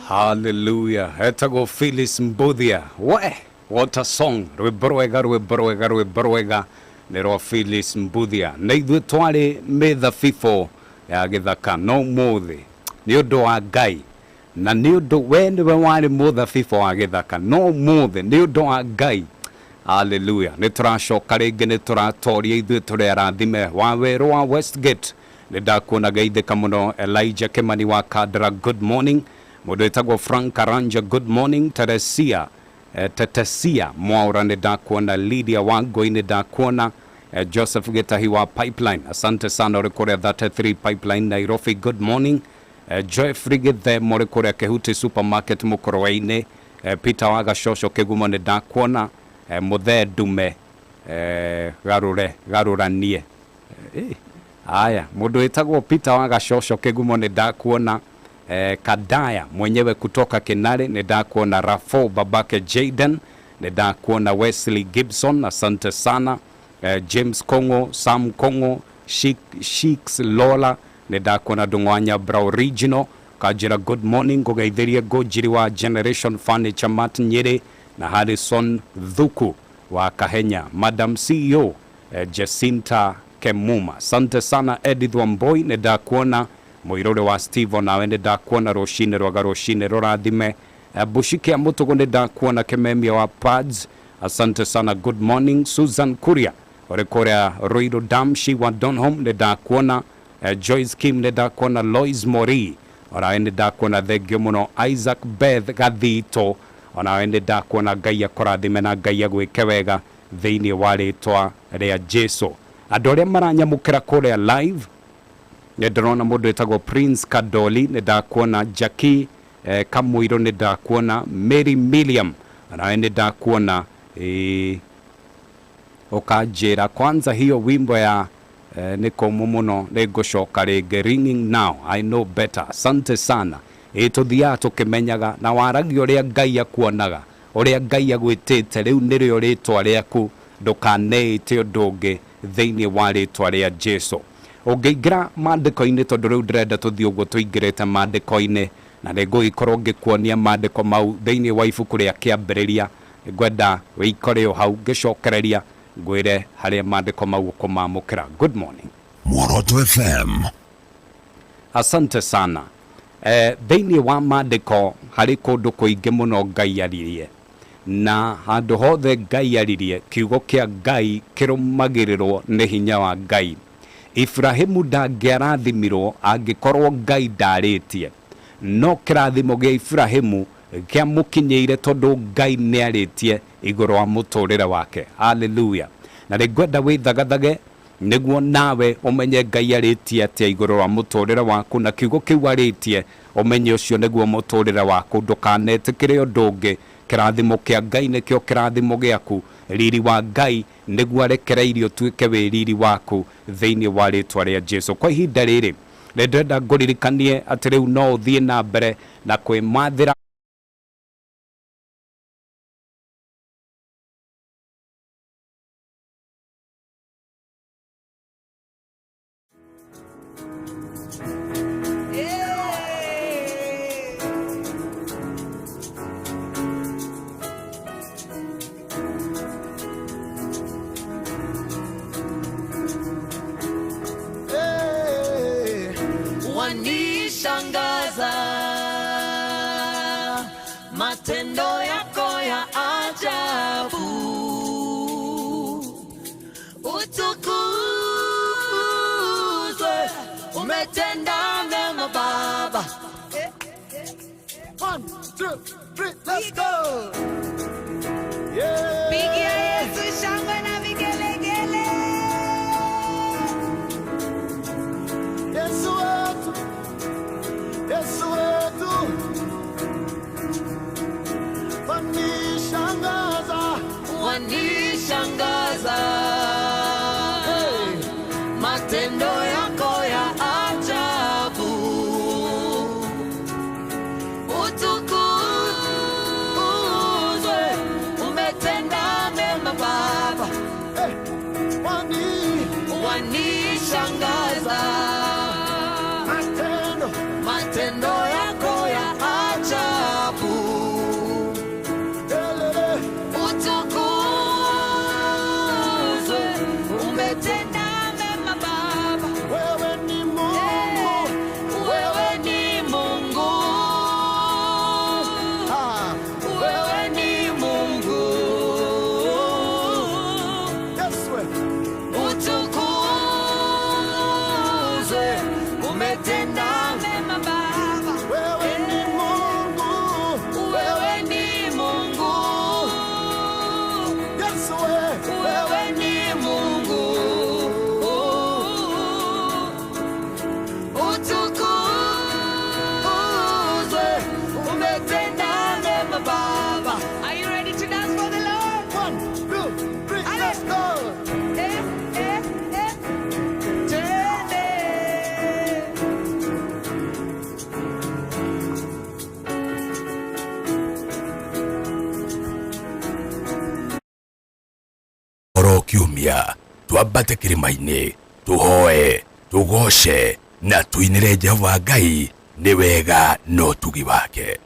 Hallelujah. Etagwo Phyllis Mbuthia. We, what a song. Rwĩmbo rwega, rwĩmbo rwega, rwĩmbo rwega nĩ rwa Phyllis Mbuthia. Na ithuĩ twarĩ mĩthabibũ ya gĩthaka no ũmũthĩ nĩ ũndũ wa Ngai na nĩ ũndũ we nĩwe warĩ mũthabibũ wa gĩthaka no ũmũthĩ nĩ ũndũ wa Ngai. Hallelujah. Nĩ tũracoka rĩngĩ, nĩ tũratoria ithuĩ tũrĩ arathime wa werũ wa Westgate. Nĩ ndakuona geithĩka mũno. Elijah Kimani wa Kadra, good morning. Mũndũ wĩtagwo Frank Karanja, good morning. Teresia Tetesia Mwaura, nĩ ndakuona. Lydia Wangoi, nĩ ndakuona. Joseph Gitahi wa Pipeline, asante sana ũrĩ kũrĩa 33 Pipeline Nairobi, good morning. Joyfrey Githemo ũrĩ kũrĩa Kehuti Supermarket Mũkũrwe-inĩ. Peter wa Gacoco Kĩgumo, nĩ ndakuona. Mũthee Ndume garũre garũranie. Aya, mũndũ wĩtagwo Peter wa Gacoco Kĩgumo, nĩ ndakuona. Kadaya mwenyewe kutoka Kinare, nĩ ndakuona. Rafo babake Jaden, nĩ ndakuona. Wesley Gibson, asante sana. James Kongo, Sam Kongo, Sheiks Lola, nĩ ndakuona. Ndung'wanya Bra Original kanjĩra good morning, ngũgeithĩrie Ngũnjiri wa Generation Furniture Mart Nyĩrĩ na Harrison Thuku wa Kahenya, Madam CEO Jacinta Kemuma, asante sana. Edith Wamboi, nĩ ndakuona. Mũirũrĩ wa Steve, nawe nĩ ndakuona. Rũcinĩ rwega, rũcinĩ rũrathime. Bushiki ya Mũtũgũ, nĩ ndakuona. Kememia wa Pads, asante sana, good morning. Susan Kuria ũrĩ kũrĩa Ruiru Dam, Shiwa Donholm, nĩ ndakuona. Joyce Kim, nĩ ndakuona. Lois Mori, onawe nĩ ndakuona, thengio mũno. Isaac Beth Gathito, onawe nĩ ndakuona. Ngai akũrathime na Ngai agwĩke wega thĩinĩ wa rĩtwa rĩa Jesu. Andũ arĩa maranyamũkĩra kũrĩa live, nĩ ndĩrona mũndũ wĩtagwo Prince Kadoli, nĩ ndakuona. Jackie Kamũirũ, nĩ ndakuona. Mary William, onawe nĩ ndakuona. Ũkanjĩra kwanza hiyo wimbo ya nĩ kũmũ mũno, nĩ ngũcoka rĩngĩ. Ringing now I know better, asante sana. Ĩ tũthiaga tũkĩmenyaga na waragia ũrĩa Ngai akuonaga, ũrĩa Ngai agwĩtĩte, rĩu nĩrĩo rĩtwa rĩaku, ndũkaneĩte ũndũ ũngĩ thĩinĩ wa rĩtwa rĩa Jesu. Ũngĩingĩra maandĩko-inĩ, tondũ rĩu ndĩrenda tũthiĩ ũguo tũingĩrĩte maandĩko-inĩ, na nĩ ngũgĩkorwo ngĩkuonia maandĩko mau thĩinĩ wa ibuku rĩa Kĩambĩrĩria. Ngwenda wĩikore o hau ngĩcokereria ngwĩre harĩa maandĩko mau ũkũmamũkĩra. Good morning. Muoroto FM. Asante sana. Thĩinĩ wa maandĩko harĩ kũndũ kũingĩ mũno Ngai aririe, na handũ hothe Ngai aririe, kiugo kĩa Ngai kĩrũmagĩrĩrwo nĩ hinya wa Ngai. Ibrahimu ndangĩarathimirwo angĩkorwo Ngai ndarĩtie, no kĩrathimo gĩa Ibrahimu kĩamũkinyĩire tondũ Ngai nĩarĩtie igũrũ wa mũtũrĩre wake. Haleluya. Na nĩngwenda wĩthagathage nĩguo nawe ũmenye Ngai arĩtie atĩa igũrũ wa mũtũrĩre waku, na kiugo kĩu arĩtie ũmenye ũcio nĩguo mũtũrĩre waku. Ndũkanetĩkĩre ũndũ ũngĩ. Kĩrathimo kĩa Ngai nĩkĩo kĩrathimo gĩaku. Riri wa Ngai nĩguo arekereirie ũtuĩke wĩ riri waku thĩinĩ wa rĩtwa rĩa Jesu. Kwa ihinda rĩrĩ nĩ ndĩrenda ngũririkanie atĩ rĩu no ũthiĩ na mbere na kwĩmathĩra Wanishangaza matendo yako ya ajabu, utukuzwe, umetenda mema Baba. 1, 2, 3, let's go. Yeah. Pigia Yesu shangwe na vigelegele. Yesu wetu, Yesu wetu, wanishangaza, wanishangaza matendo yako ya ajabu, utukuzwe, Kiumia twambate kĩrĩma-inĩ tũhoe, tũgoce na tũinĩre Jehova Ngai nĩ wega na ũtugi wake.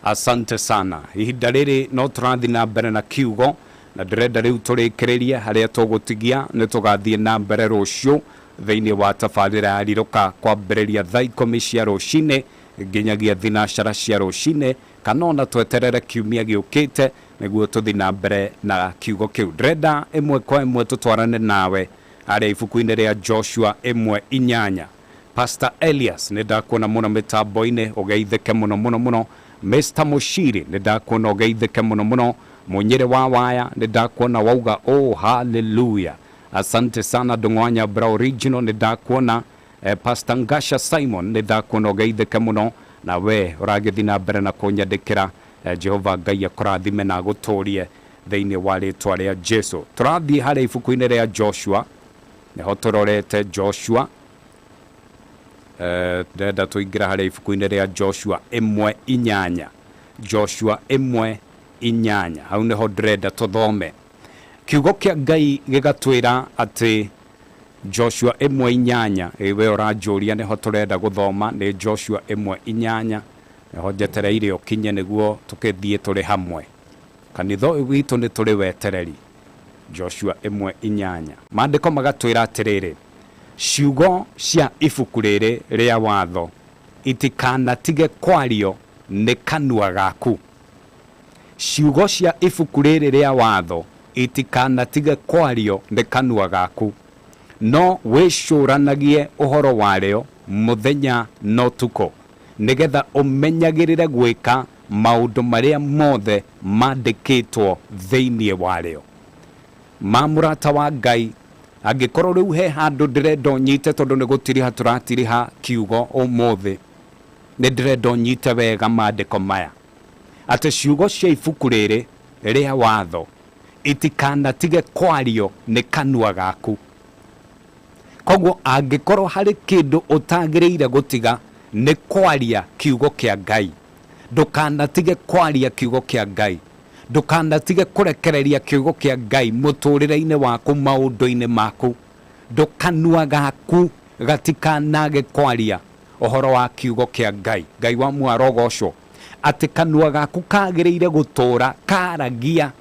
Asante sana. Ihinda rĩrĩ no tũrathiĩ na mbere na kiugo na ndĩrenda rĩu tũrĩkĩrĩrie harĩa tũgũtigia nĩ tũgathiĩ na mbere rũciũ thĩinĩ wa tabarĩra ya Rirũka kwambĩrĩria thaa ikũmi cia rũcinĩ nginyagia thinacara cia rũcinĩ kana ona tweterere kiumia gĩũkĩte nĩguo tũthiĩ na mbere na kiugo kĩu. Ndĩrenda ĩmwe kwa ĩmwe tũtwarane nawe harĩa ibuku-inĩ rĩa Joshua 1:8. Pastor Elias nĩ ndakuona mũno mĩtambo-inĩ, ũgeithĩke mũno mũno mũno. Mr Mushiri nĩ ndakuona ũgeithĩke mũno mũno. Mũnyĩrĩ wa waya nĩ ndakuona wauga oh hallelujah. Asante sana Ndung'wa Nyambura original nĩ ndakuona. Pastor Ngasha Simon nĩ ndakuona ũgeithĩke mũno, na we ũragĩthiĩ na mbere na kũnyandĩkĩra. Jehova Ngai akũrathime na agũtũrie thĩinĩ wa rĩtwa rĩa Jesu. Tũrathiĩ harĩa ibuku-inĩ rĩa Joshua, nĩho tũrorete Joshua. Ndĩrenda tũingĩra harĩa ibuku-inĩ rĩa Joshua 1:8. Joshua 1:8, hau nĩho ndĩrenda tũthome. Kiugo kĩa Ngai gĩgatwĩra atĩ Joshua 1:8, we ũranjũria nĩho tũrenda gũthoma, nĩ Joshua 1:8, nĩho njetereire ũkinye nĩguo tũkĩthiĩ tũrĩ hamwe. Kanitha ũyũ witũ nĩ tũrĩ wetereri. Joshua 1:8. Maandĩko magatwĩra atĩrĩrĩ, ciugo cia ibuku rĩrĩ rĩa watho itikanatige kwario nĩ kanua gaku. Ciugo cia ibuku rĩrĩ rĩa watho itikanatige kwario nĩ kanua gaku, no wĩcũranagie ũhoro warĩo mũthenya na ũtukũ, nĩgetha ũmenyagĩrĩre gwĩka maũndũ marĩa mothe mandĩkĩtwo thĩinĩ warĩo. Ma mũrata wa Ngai, angĩkorwo rĩu he handũ ndĩrenda ũnyite, tondũ nĩ gũtiriha tũratiriha kiugo ũmũthĩ, nĩ ndĩrenda ũnyite wega maandĩko maya, atĩ ciugo cia ibuku rĩrĩ rĩa watho itikanatige kwario nĩ kanua gaku. Koguo angĩkorwo harĩ kĩndũ ũtagĩrĩire gũtiga nĩ kwaria kiugo kĩa Ngai, ndũkanatige kwaria kiugo kĩa Ngai, ndũkanatige kũrekereria kiugo kĩa Ngai mũtũrĩre-inĩ waku, maũndũ-inĩ maku. Ndũkanua gaku gatikanage kwaria ũhoro wa kiugo kĩa Ngai. Ngai wa muoyo arogocwo. Atĩ kanua gaku kagĩrĩire gũtũra karagia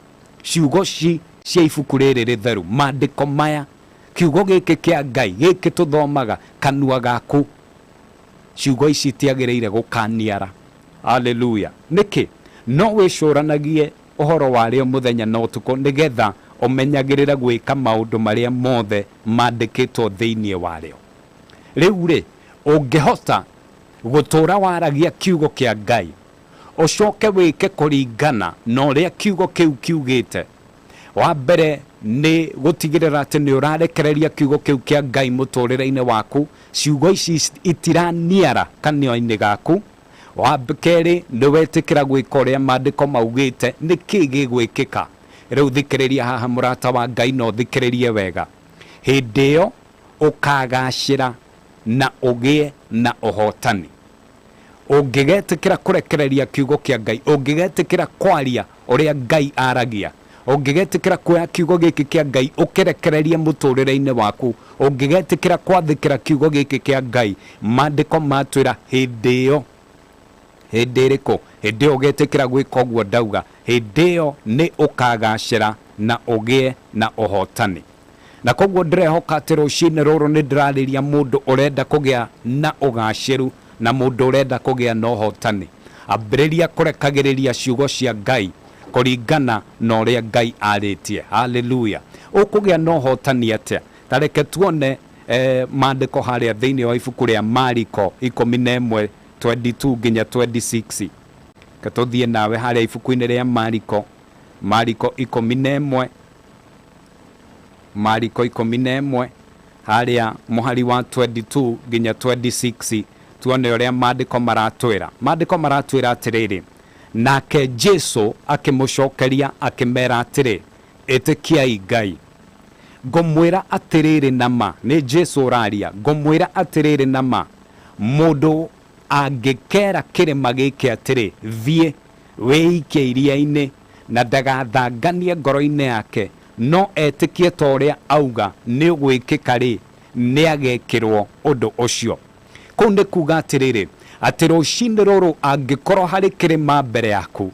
ciugo cia ibuku rĩrĩ rĩtheru, maandĩko maya, kiugo gĩkĩ kĩa Ngai gĩkĩ tũthomaga, kanua gaku ciugo ici itiagĩrĩire gũkaniara. Haleluya. Nĩkĩ? No wĩcũranagie ũhoro warĩo mũthenya na ũtukũ, nĩgetha ũmenyagĩrĩre gwĩka maũndũ marĩa mothe mandĩkĩtwo thĩinĩ warĩo. Rĩu rĩ, ũngĩhota gũtũra waragia kiugo kĩa Ngai, ũcoke wĩke kũringana na ũrĩa kiugo kĩu kiugĩte. Wa mbere nĩ gũtigĩrĩra atĩ nĩ ũrarekereria kiugo kĩu kĩa Ngai mũtũrĩre-inĩ waku, ciugo ici itiraniara kanua-inĩ gaku. Wa kerĩ nĩ wetĩkĩra gwĩka ũrĩa maandĩko maugĩte, nĩ kĩĩ gĩgwĩkĩka. Rĩu thikĩrĩria haha mũrata wa Ngai, na ũthikĩrĩrie wega. Hĩndĩ ĩyo ũkagacĩra na ũgĩe na ũhotani. Ũngĩgetĩkĩra kũrekereria kiugo kĩa Ngai, ũngĩgetĩkĩra kwaria ũrĩa Ngai aragia, ũngĩgetĩkĩra kuoya kiugo gĩkĩ kĩa Ngai ũkĩrekererie mũtũrĩre-inĩ waku, ũngĩgetĩkĩra kwathĩkĩra kiugo gĩkĩ kĩa Ngai, maandĩko matwĩra hĩndĩ ĩyo, hĩndĩ ĩrĩkũ? Hĩndĩ ĩyo ũgetĩkĩra gwĩka ũguo ndauga, hĩndĩ ĩyo nĩ ũkagacĩra na ũgĩe na ũhotani. Na koguo ndĩrehoka atĩ rũcinĩ rũrũ nĩ ndĩrarĩria mũndũ ũrenda kũgĩa na ũgacĩru na mũndũ ũrenda kũgĩa na ũhotani. Ambĩrĩria kũrekagĩrĩria ciugo cia Ngai kũringana na ũrĩa Ngai arĩtie. Haleluya. Ũkũgĩa na ũhotani atĩa? Ta reke tuone maandĩko harĩa thĩinĩ wa ibuku rĩa Mariko 11:22 nginya 26. Reke tũthiĩ nawe harĩa ibuku-inĩ rĩa Mariko, Mariko 11, Mariko 11 harĩa mũhari wa 22 nginya 26, tuone ũrĩa maandĩko maratwĩra. Maandĩko maratwĩra atĩrĩrĩ, nake Jesu akĩmũcokeria akĩmera atĩrĩ, ĩtĩkiai Ngai. Ngũmwĩra atĩrĩrĩ na ma, nĩ Jesu ũraria, ngũmwĩra atĩrĩrĩ na ma, mũndũ angĩkera kĩrĩma gĩkĩ atĩrĩ, thiĩ wĩikie iria-inĩ, na ndagathanganie ngoro-inĩ yake, no etĩkie ta ũrĩa auga nĩ ũgwĩkĩka rĩ, nĩ agekĩrwo ũndũ ũcio. Kũu nĩ kuga atĩrĩrĩ, atĩ rũcinĩ rũrũ angĩkorwo harĩ kĩrĩma mbere yaku,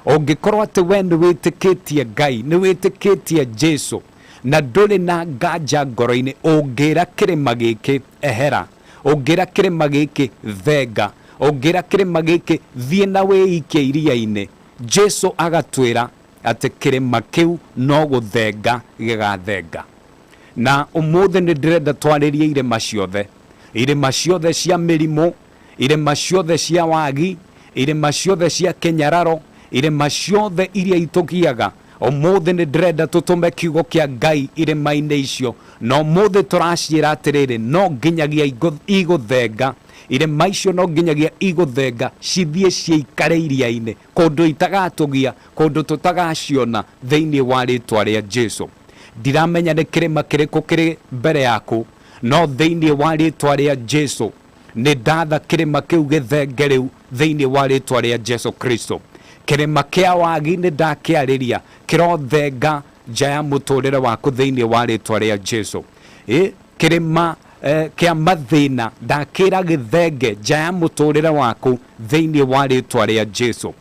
ũngĩkorwo atĩ we nĩ wĩtĩkĩtie Ngai, nĩ wĩtĩkĩtie Jesu, na ndũrĩ na nganja ngoro-inĩ, ũngĩra kĩrĩma gĩkĩ ehera, ũngĩra kĩrĩma gĩkĩ thenga, ũngĩra kĩrĩma gĩkĩ thiĩ na wĩikie iria-inĩ, Jesu agatwĩra atĩ kĩrĩma kĩu no gũthenga gĩgathenga. Na ũmũthĩ nĩ ndĩrenda twarĩrie irĩma ciothe, irĩma ciothe cia mĩrimũ, irĩma ciothe cia wagi, irĩma ciothe cia kĩnyararo, irĩma ciothe iria itũgiaga. Ũmũthĩ nĩ ndĩrenda tũtũme kiugo kĩa Ngai irĩma-inĩ icio, na ũmũthĩ tũraciĩra atĩrĩrĩ, no nginyagia igũthenga, irĩma icio no nginyagia igũthenga cithiĩ ciikare iria-inĩ, kũndũ itagatũgia, kũndũ tũtagaciona thĩinĩ wa rĩtwa rĩa Jesu. Ndiramenya nĩ kĩrĩma kĩrĩkũ kĩrĩ mbere yaku, no thĩinĩ wa rĩtwa rĩa Jesu nĩ ndatha kĩrĩma kĩu gĩthenge rĩu thĩinĩ wa rĩtwa rĩa Jesu Kristo. Kĩrĩma kĩa wagi nĩ ndakĩarĩria, kĩrothenga nja ya mũtũrĩre waku thĩinĩ wa rĩtwa rĩa Jesu. Kĩrĩma kĩa mathĩna ndakĩra gĩthenge nja ya mũtũrĩre waku thĩinĩ wa rĩtwa rĩa Jesu.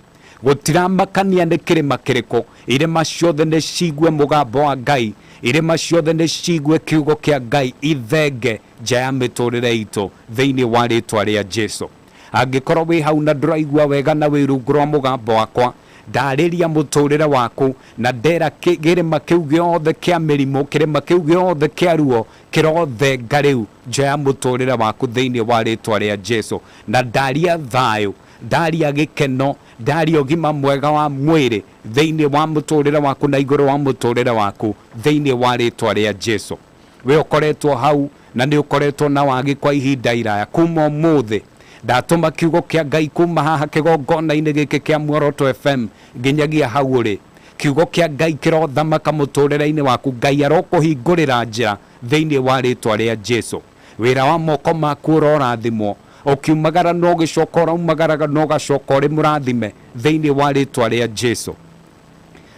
Gũtiramakania nĩ kĩrĩma kĩrĩkũ, irĩma ciothe nĩ ciigue mũgambo wa Ngai, irĩma ciothe nĩ ciigue kiugo kĩa Ngai ithenge nja ya mĩtũrĩre itũ thĩinĩ wa rĩtwa rĩa Jesu. Angĩkorwo wĩ hau na ndũraigua wega na wĩ rungu rwa mũgambo wakwa, ndarĩria mũtũrĩre waku na ndera kĩrĩma kĩu gĩothe kĩa mĩrimũ, kĩrĩma kĩu gĩothe kĩa ruo kĩrothenga rĩu nja ya mũtũrĩre waku thĩinĩ wa rĩtwa rĩa Jesu. Na ndaria thayũ, ndaria gĩkeno, ndaria ũgima mwega wa mwĩrĩ thĩinĩ wa mũtũrĩre waku na igũrũ wa mũtũrĩre waku thĩinĩ wa rĩtwa rĩa Jesu. We ũkoretwo hau na nĩ ũkoretwo na wagi kwa ihinda iraya, kuma ũmũthĩ ndatũma kiugo kĩa Ngai kuma haha kĩgongona-inĩ gĩkĩ kĩa Muoroto FM nginyagia hau ũrĩ. Kiugo kĩa Ngai kĩrothamaka mũtũrĩre-inĩ waku, Ngai arokũhingũrĩra njĩra thĩinĩ wa rĩtwa rĩa Jesu. Wĩra wa moko maku ũrorathimwo, ũkiumagara no ũgĩcoka ũraumagaraga na ũgacoka ũrĩ mũrathime thĩinĩ wa rĩtwa rĩa Jesu.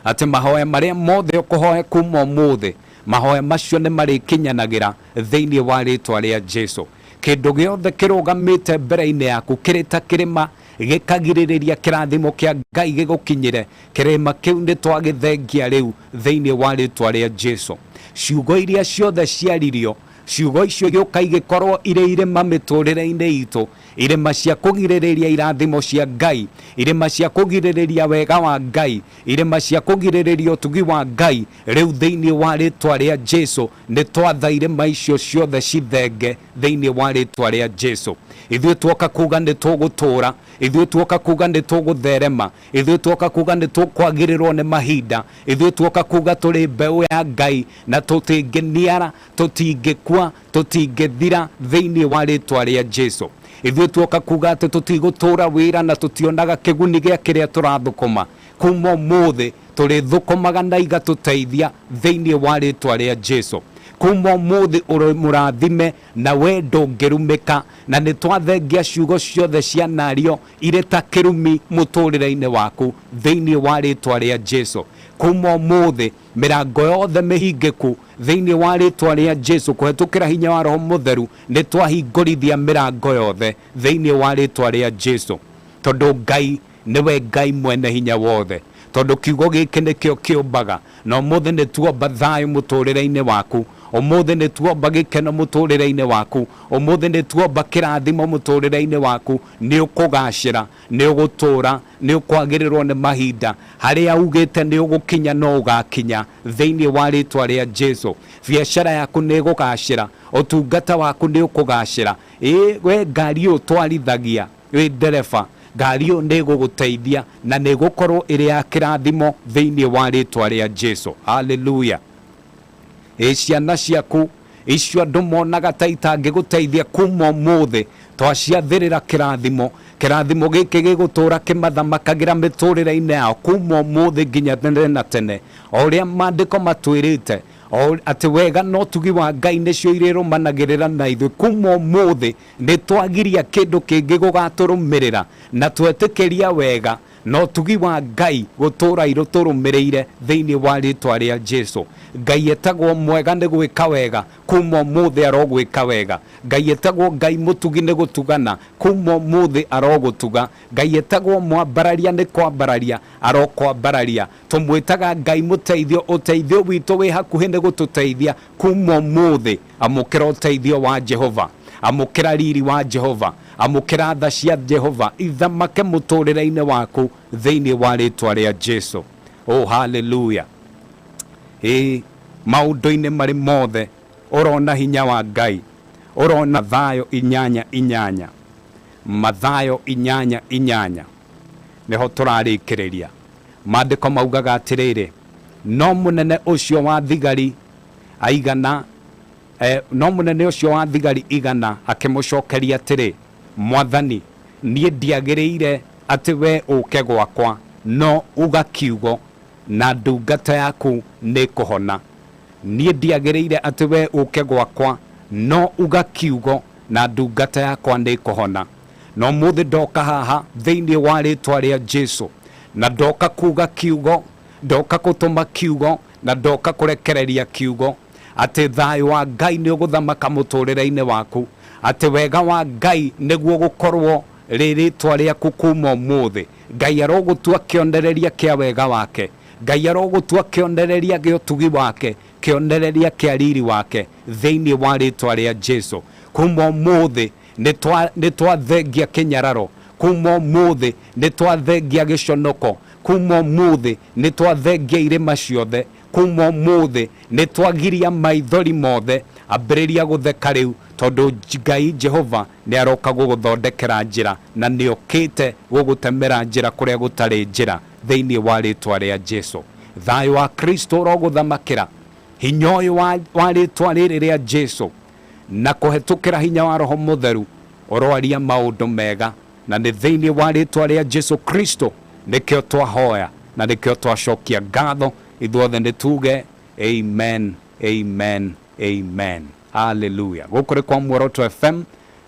Atĩ mahoya marĩa mothe ũkũhoya kuma ũmũthĩ, mahoya macio nĩ marĩkinyanagĩra thĩinĩ wa rĩtwa rĩa Jesu. Kĩndũ gĩothe kĩrũgamĩte mbere-inĩ yaku kĩrĩ ta kĩrĩma gĩkagirĩrĩria kĩrathimo kĩa Ngai gĩgũkinyĩre, kĩrĩma kĩu nĩ twagĩthengia rĩu thĩinĩ wa rĩtwa rĩa Jesu. Ciugo iria ciothe ciaririo, ciugo icio igĩũka igĩkorwo irĩ irĩma mĩtũrĩre-inĩ itũ, irĩma cia kũgirĩrĩria irathimo cia Ngai, irĩma cia kũgirĩrĩria wega wa Ngai, irĩma cia kũgirĩrĩria ũtugi wa Ngai, rĩu thĩinĩ wa rĩtwa rĩa Jesu nĩ twatha irĩma icio ciothe cithenge thĩinĩ wa rĩtwa rĩa Jesu. Ithuĩ tuoka kuga nĩ tũgũtũra, ithuĩ tuoka kuga nĩ tũgũtherema, ithuĩ tuoka kuga nĩ tũkwagĩrĩrwo nĩ mahinda, ithuĩ tuoka kuga tũrĩ mbeũ ya Ngai na tũtingĩniara, tũtingĩkua, tũtingĩthira thĩinĩ wa rĩtwa rĩa Jesu. Ithuĩ tuoka kuga atĩ tũtigũtũra wĩra na tũtionaga kĩguni gĩa kĩrĩa tũrathũkũma, kuma ũmũthĩ tũrĩthũkũmaga na igatũteithia thĩinĩ wa rĩtwa rĩa Jesu. Kuma ũmũthĩ ũrĩ mũrathime na we ndũngĩrumĩka, na nĩ twathengia ciugo ciothe cia nario irĩ ta kĩrumi mũtũrĩre-inĩ waku thĩinĩ wa rĩtwa rĩa Jesu. Kuma ũmũthĩ mĩrango yothe mĩhingĩku thĩinĩ wa rĩtwa rĩa Jesu kũhetũkĩra hinya wa Roho Mũtheru nĩ twahingũrithia mĩrango yothe thĩinĩ wa rĩtwa rĩa Jesu, tondũ Ngai nĩwe Ngai mwene hinya wothe, tondũ kiugo gĩkĩ nĩkĩo kĩũmbaga, na ũmũthĩ nĩ tuomba thayũ mũtũrĩre-inĩ waku, ũmũthĩ nĩ tuomba gĩkeno mũtũrĩre-inĩ waku, ũmũthĩ nĩ tuomba kĩrathimo mũtũrĩre-inĩ waku. Nĩ ũkũgacĩra, nĩ ũgũtũra, nĩ ũkwagĩrĩrwo nĩ mahinda, harĩa ugĩte nĩ ũgũkinya no ũgakinya thĩinĩ wa rĩtwa rĩa Jesu. Biacara yaku nĩ ĩgũgacĩra, ũtungata waku nĩ ũkũgacĩra. We ngari ĩyo ũtwarithagia wĩ ndereba, ngari ĩyo nĩ ĩgũgũteithia na nĩ ĩgũkorwo ĩrĩ ya kĩrathimo thĩinĩ wa rĩtwa rĩa Jesu. Haleluya. Ciana ciaku icio andũ monaga ta itangĩgũteithia, kuma ũmũthĩ twaciathĩrĩra kĩrathimo. Kĩrathimo gĩkĩ gĩgũtũra kĩmathamakagĩra mĩtũrĩre-inĩ yao kuma ũmũthĩ nginya tene na tene, o ũrĩa maandĩko matwĩrĩte atĩ wega na ũtugi wa Ngai nĩcio irĩrũmanagĩrĩra na ithuĩ. Kuma ũmũthĩ nĩ twagiria kĩndũ kĩngĩ gũgatũrũmĩrĩra na twetĩkĩria wega Na ũtugi wa Ngai gũtũũra irũtũrũmĩrĩire thĩinĩ wa rĩtwa rĩa Jesu. Ngai etagwo mwega nĩ gwĩka wega, kuma ũmũthĩ arogwĩka wega. Ngai etagwo Ngai mũtugi nĩ gũtugana, kuma ũmũthĩ arogũtuga. Ngai etagwo mwambararia nĩ kwambararia, arokwambararia. Tũmwĩtaga Ngai mũteithio, ũteithio witũ wĩ hakuhĩ nĩ gũtũteithia, kuma ũmũthĩ amũkĩra ũteithio wa Jehova, amũkĩra riri wa Jehova, amũkĩra tha cia Jehova ithamake mũtũrĩre-inĩ waku thĩinĩ wa rĩtwa rĩa Jesu. Oh, haleluya. Ĩĩ, maũndũ-inĩ marĩ mothe ũrona hinya wa Ngai, ũrona Mathayo 8:8, Mathayo 8:8 nĩho tũrarĩkĩrĩria. Maandĩko maugaga atĩrĩrĩ, no mũnene ũcio wa thigari aigana, no mũnene ũcio wa thigari igana akĩmũcokeria atĩrĩ, Mwathani, niĩ ndiagĩrĩire atĩ we ũke gwakwa, no uga kiugo na ndungata yaku nĩkũhona. Niĩ ndiagĩrĩire atĩ we ũke gwakwa, no uga kiugo na ndungata yakwa nĩkũhona. Na ũmũthĩ ndoka haha thĩinĩ wa rĩtwa rĩa Jesu, na ndoka kuga kiugo, ndoka gũtũma kiugo, na ndoka kũrekereria kiugo atĩ thayũ wa Ngai nĩ ũgũthamaka mũtũrĩre-inĩ waku, atĩ wega wa Ngai nĩguo gũkorwo rĩrĩtwa rĩaku kuma ũmũthĩ. Ngai arogũtua kĩonereria kĩa wega wake, Ngai arogũtua kĩonereria gĩa ũtugi wake, kĩonereria kĩa riri wake thĩinĩ wa rĩtwa rĩa Jesu. Kuma ũmũthĩ nĩ twathengia kĩnyararo, kuma ũmũthĩ nĩ twathengia gĩconoko, kuma ũmũthĩ nĩ twathengia irĩma ciothe, kuma ũmũthĩ nĩ twagiria maithori mothe. Ambĩrĩria gũtheka rĩu, tondũ Ngai Jehova nĩ aroka gũgũthondekera njĩra, na nĩ okĩte gũgũtemera njĩra kũrĩa gũtarĩ njĩra thĩinĩ wa rĩtwa rĩa Jesu. Thayũ wa Kristo ũrogũthamakĩra, hinya ũyũ wa rĩtwa rĩrĩ rĩa Jesu, na kũhetũkĩra hinya wa Roho Mũtheru ũroaria maũndũ mega, na nĩ thĩinĩ wa rĩtwa rĩa Jesu Kristo nĩkĩo twahoya na nĩkĩo twacokia ngatho. Ithuothe nĩ tuge amen, amen, amen. Hallelujah. Gũkũ nĩ kwa Muoroto FM,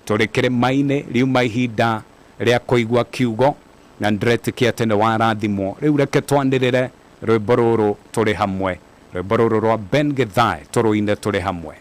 tũrĩ kĩrĩma-inĩ, riuma ihinda rĩa kũigua kiugo, na ndĩretĩkia atĩ nĩ warathimwo. Rĩu reke twanĩrĩre rwĩmbo rũrũ tũrĩ hamwe, rwĩmbo rũrũ rwa Ben Githae tũrũine tũrĩ hamwe.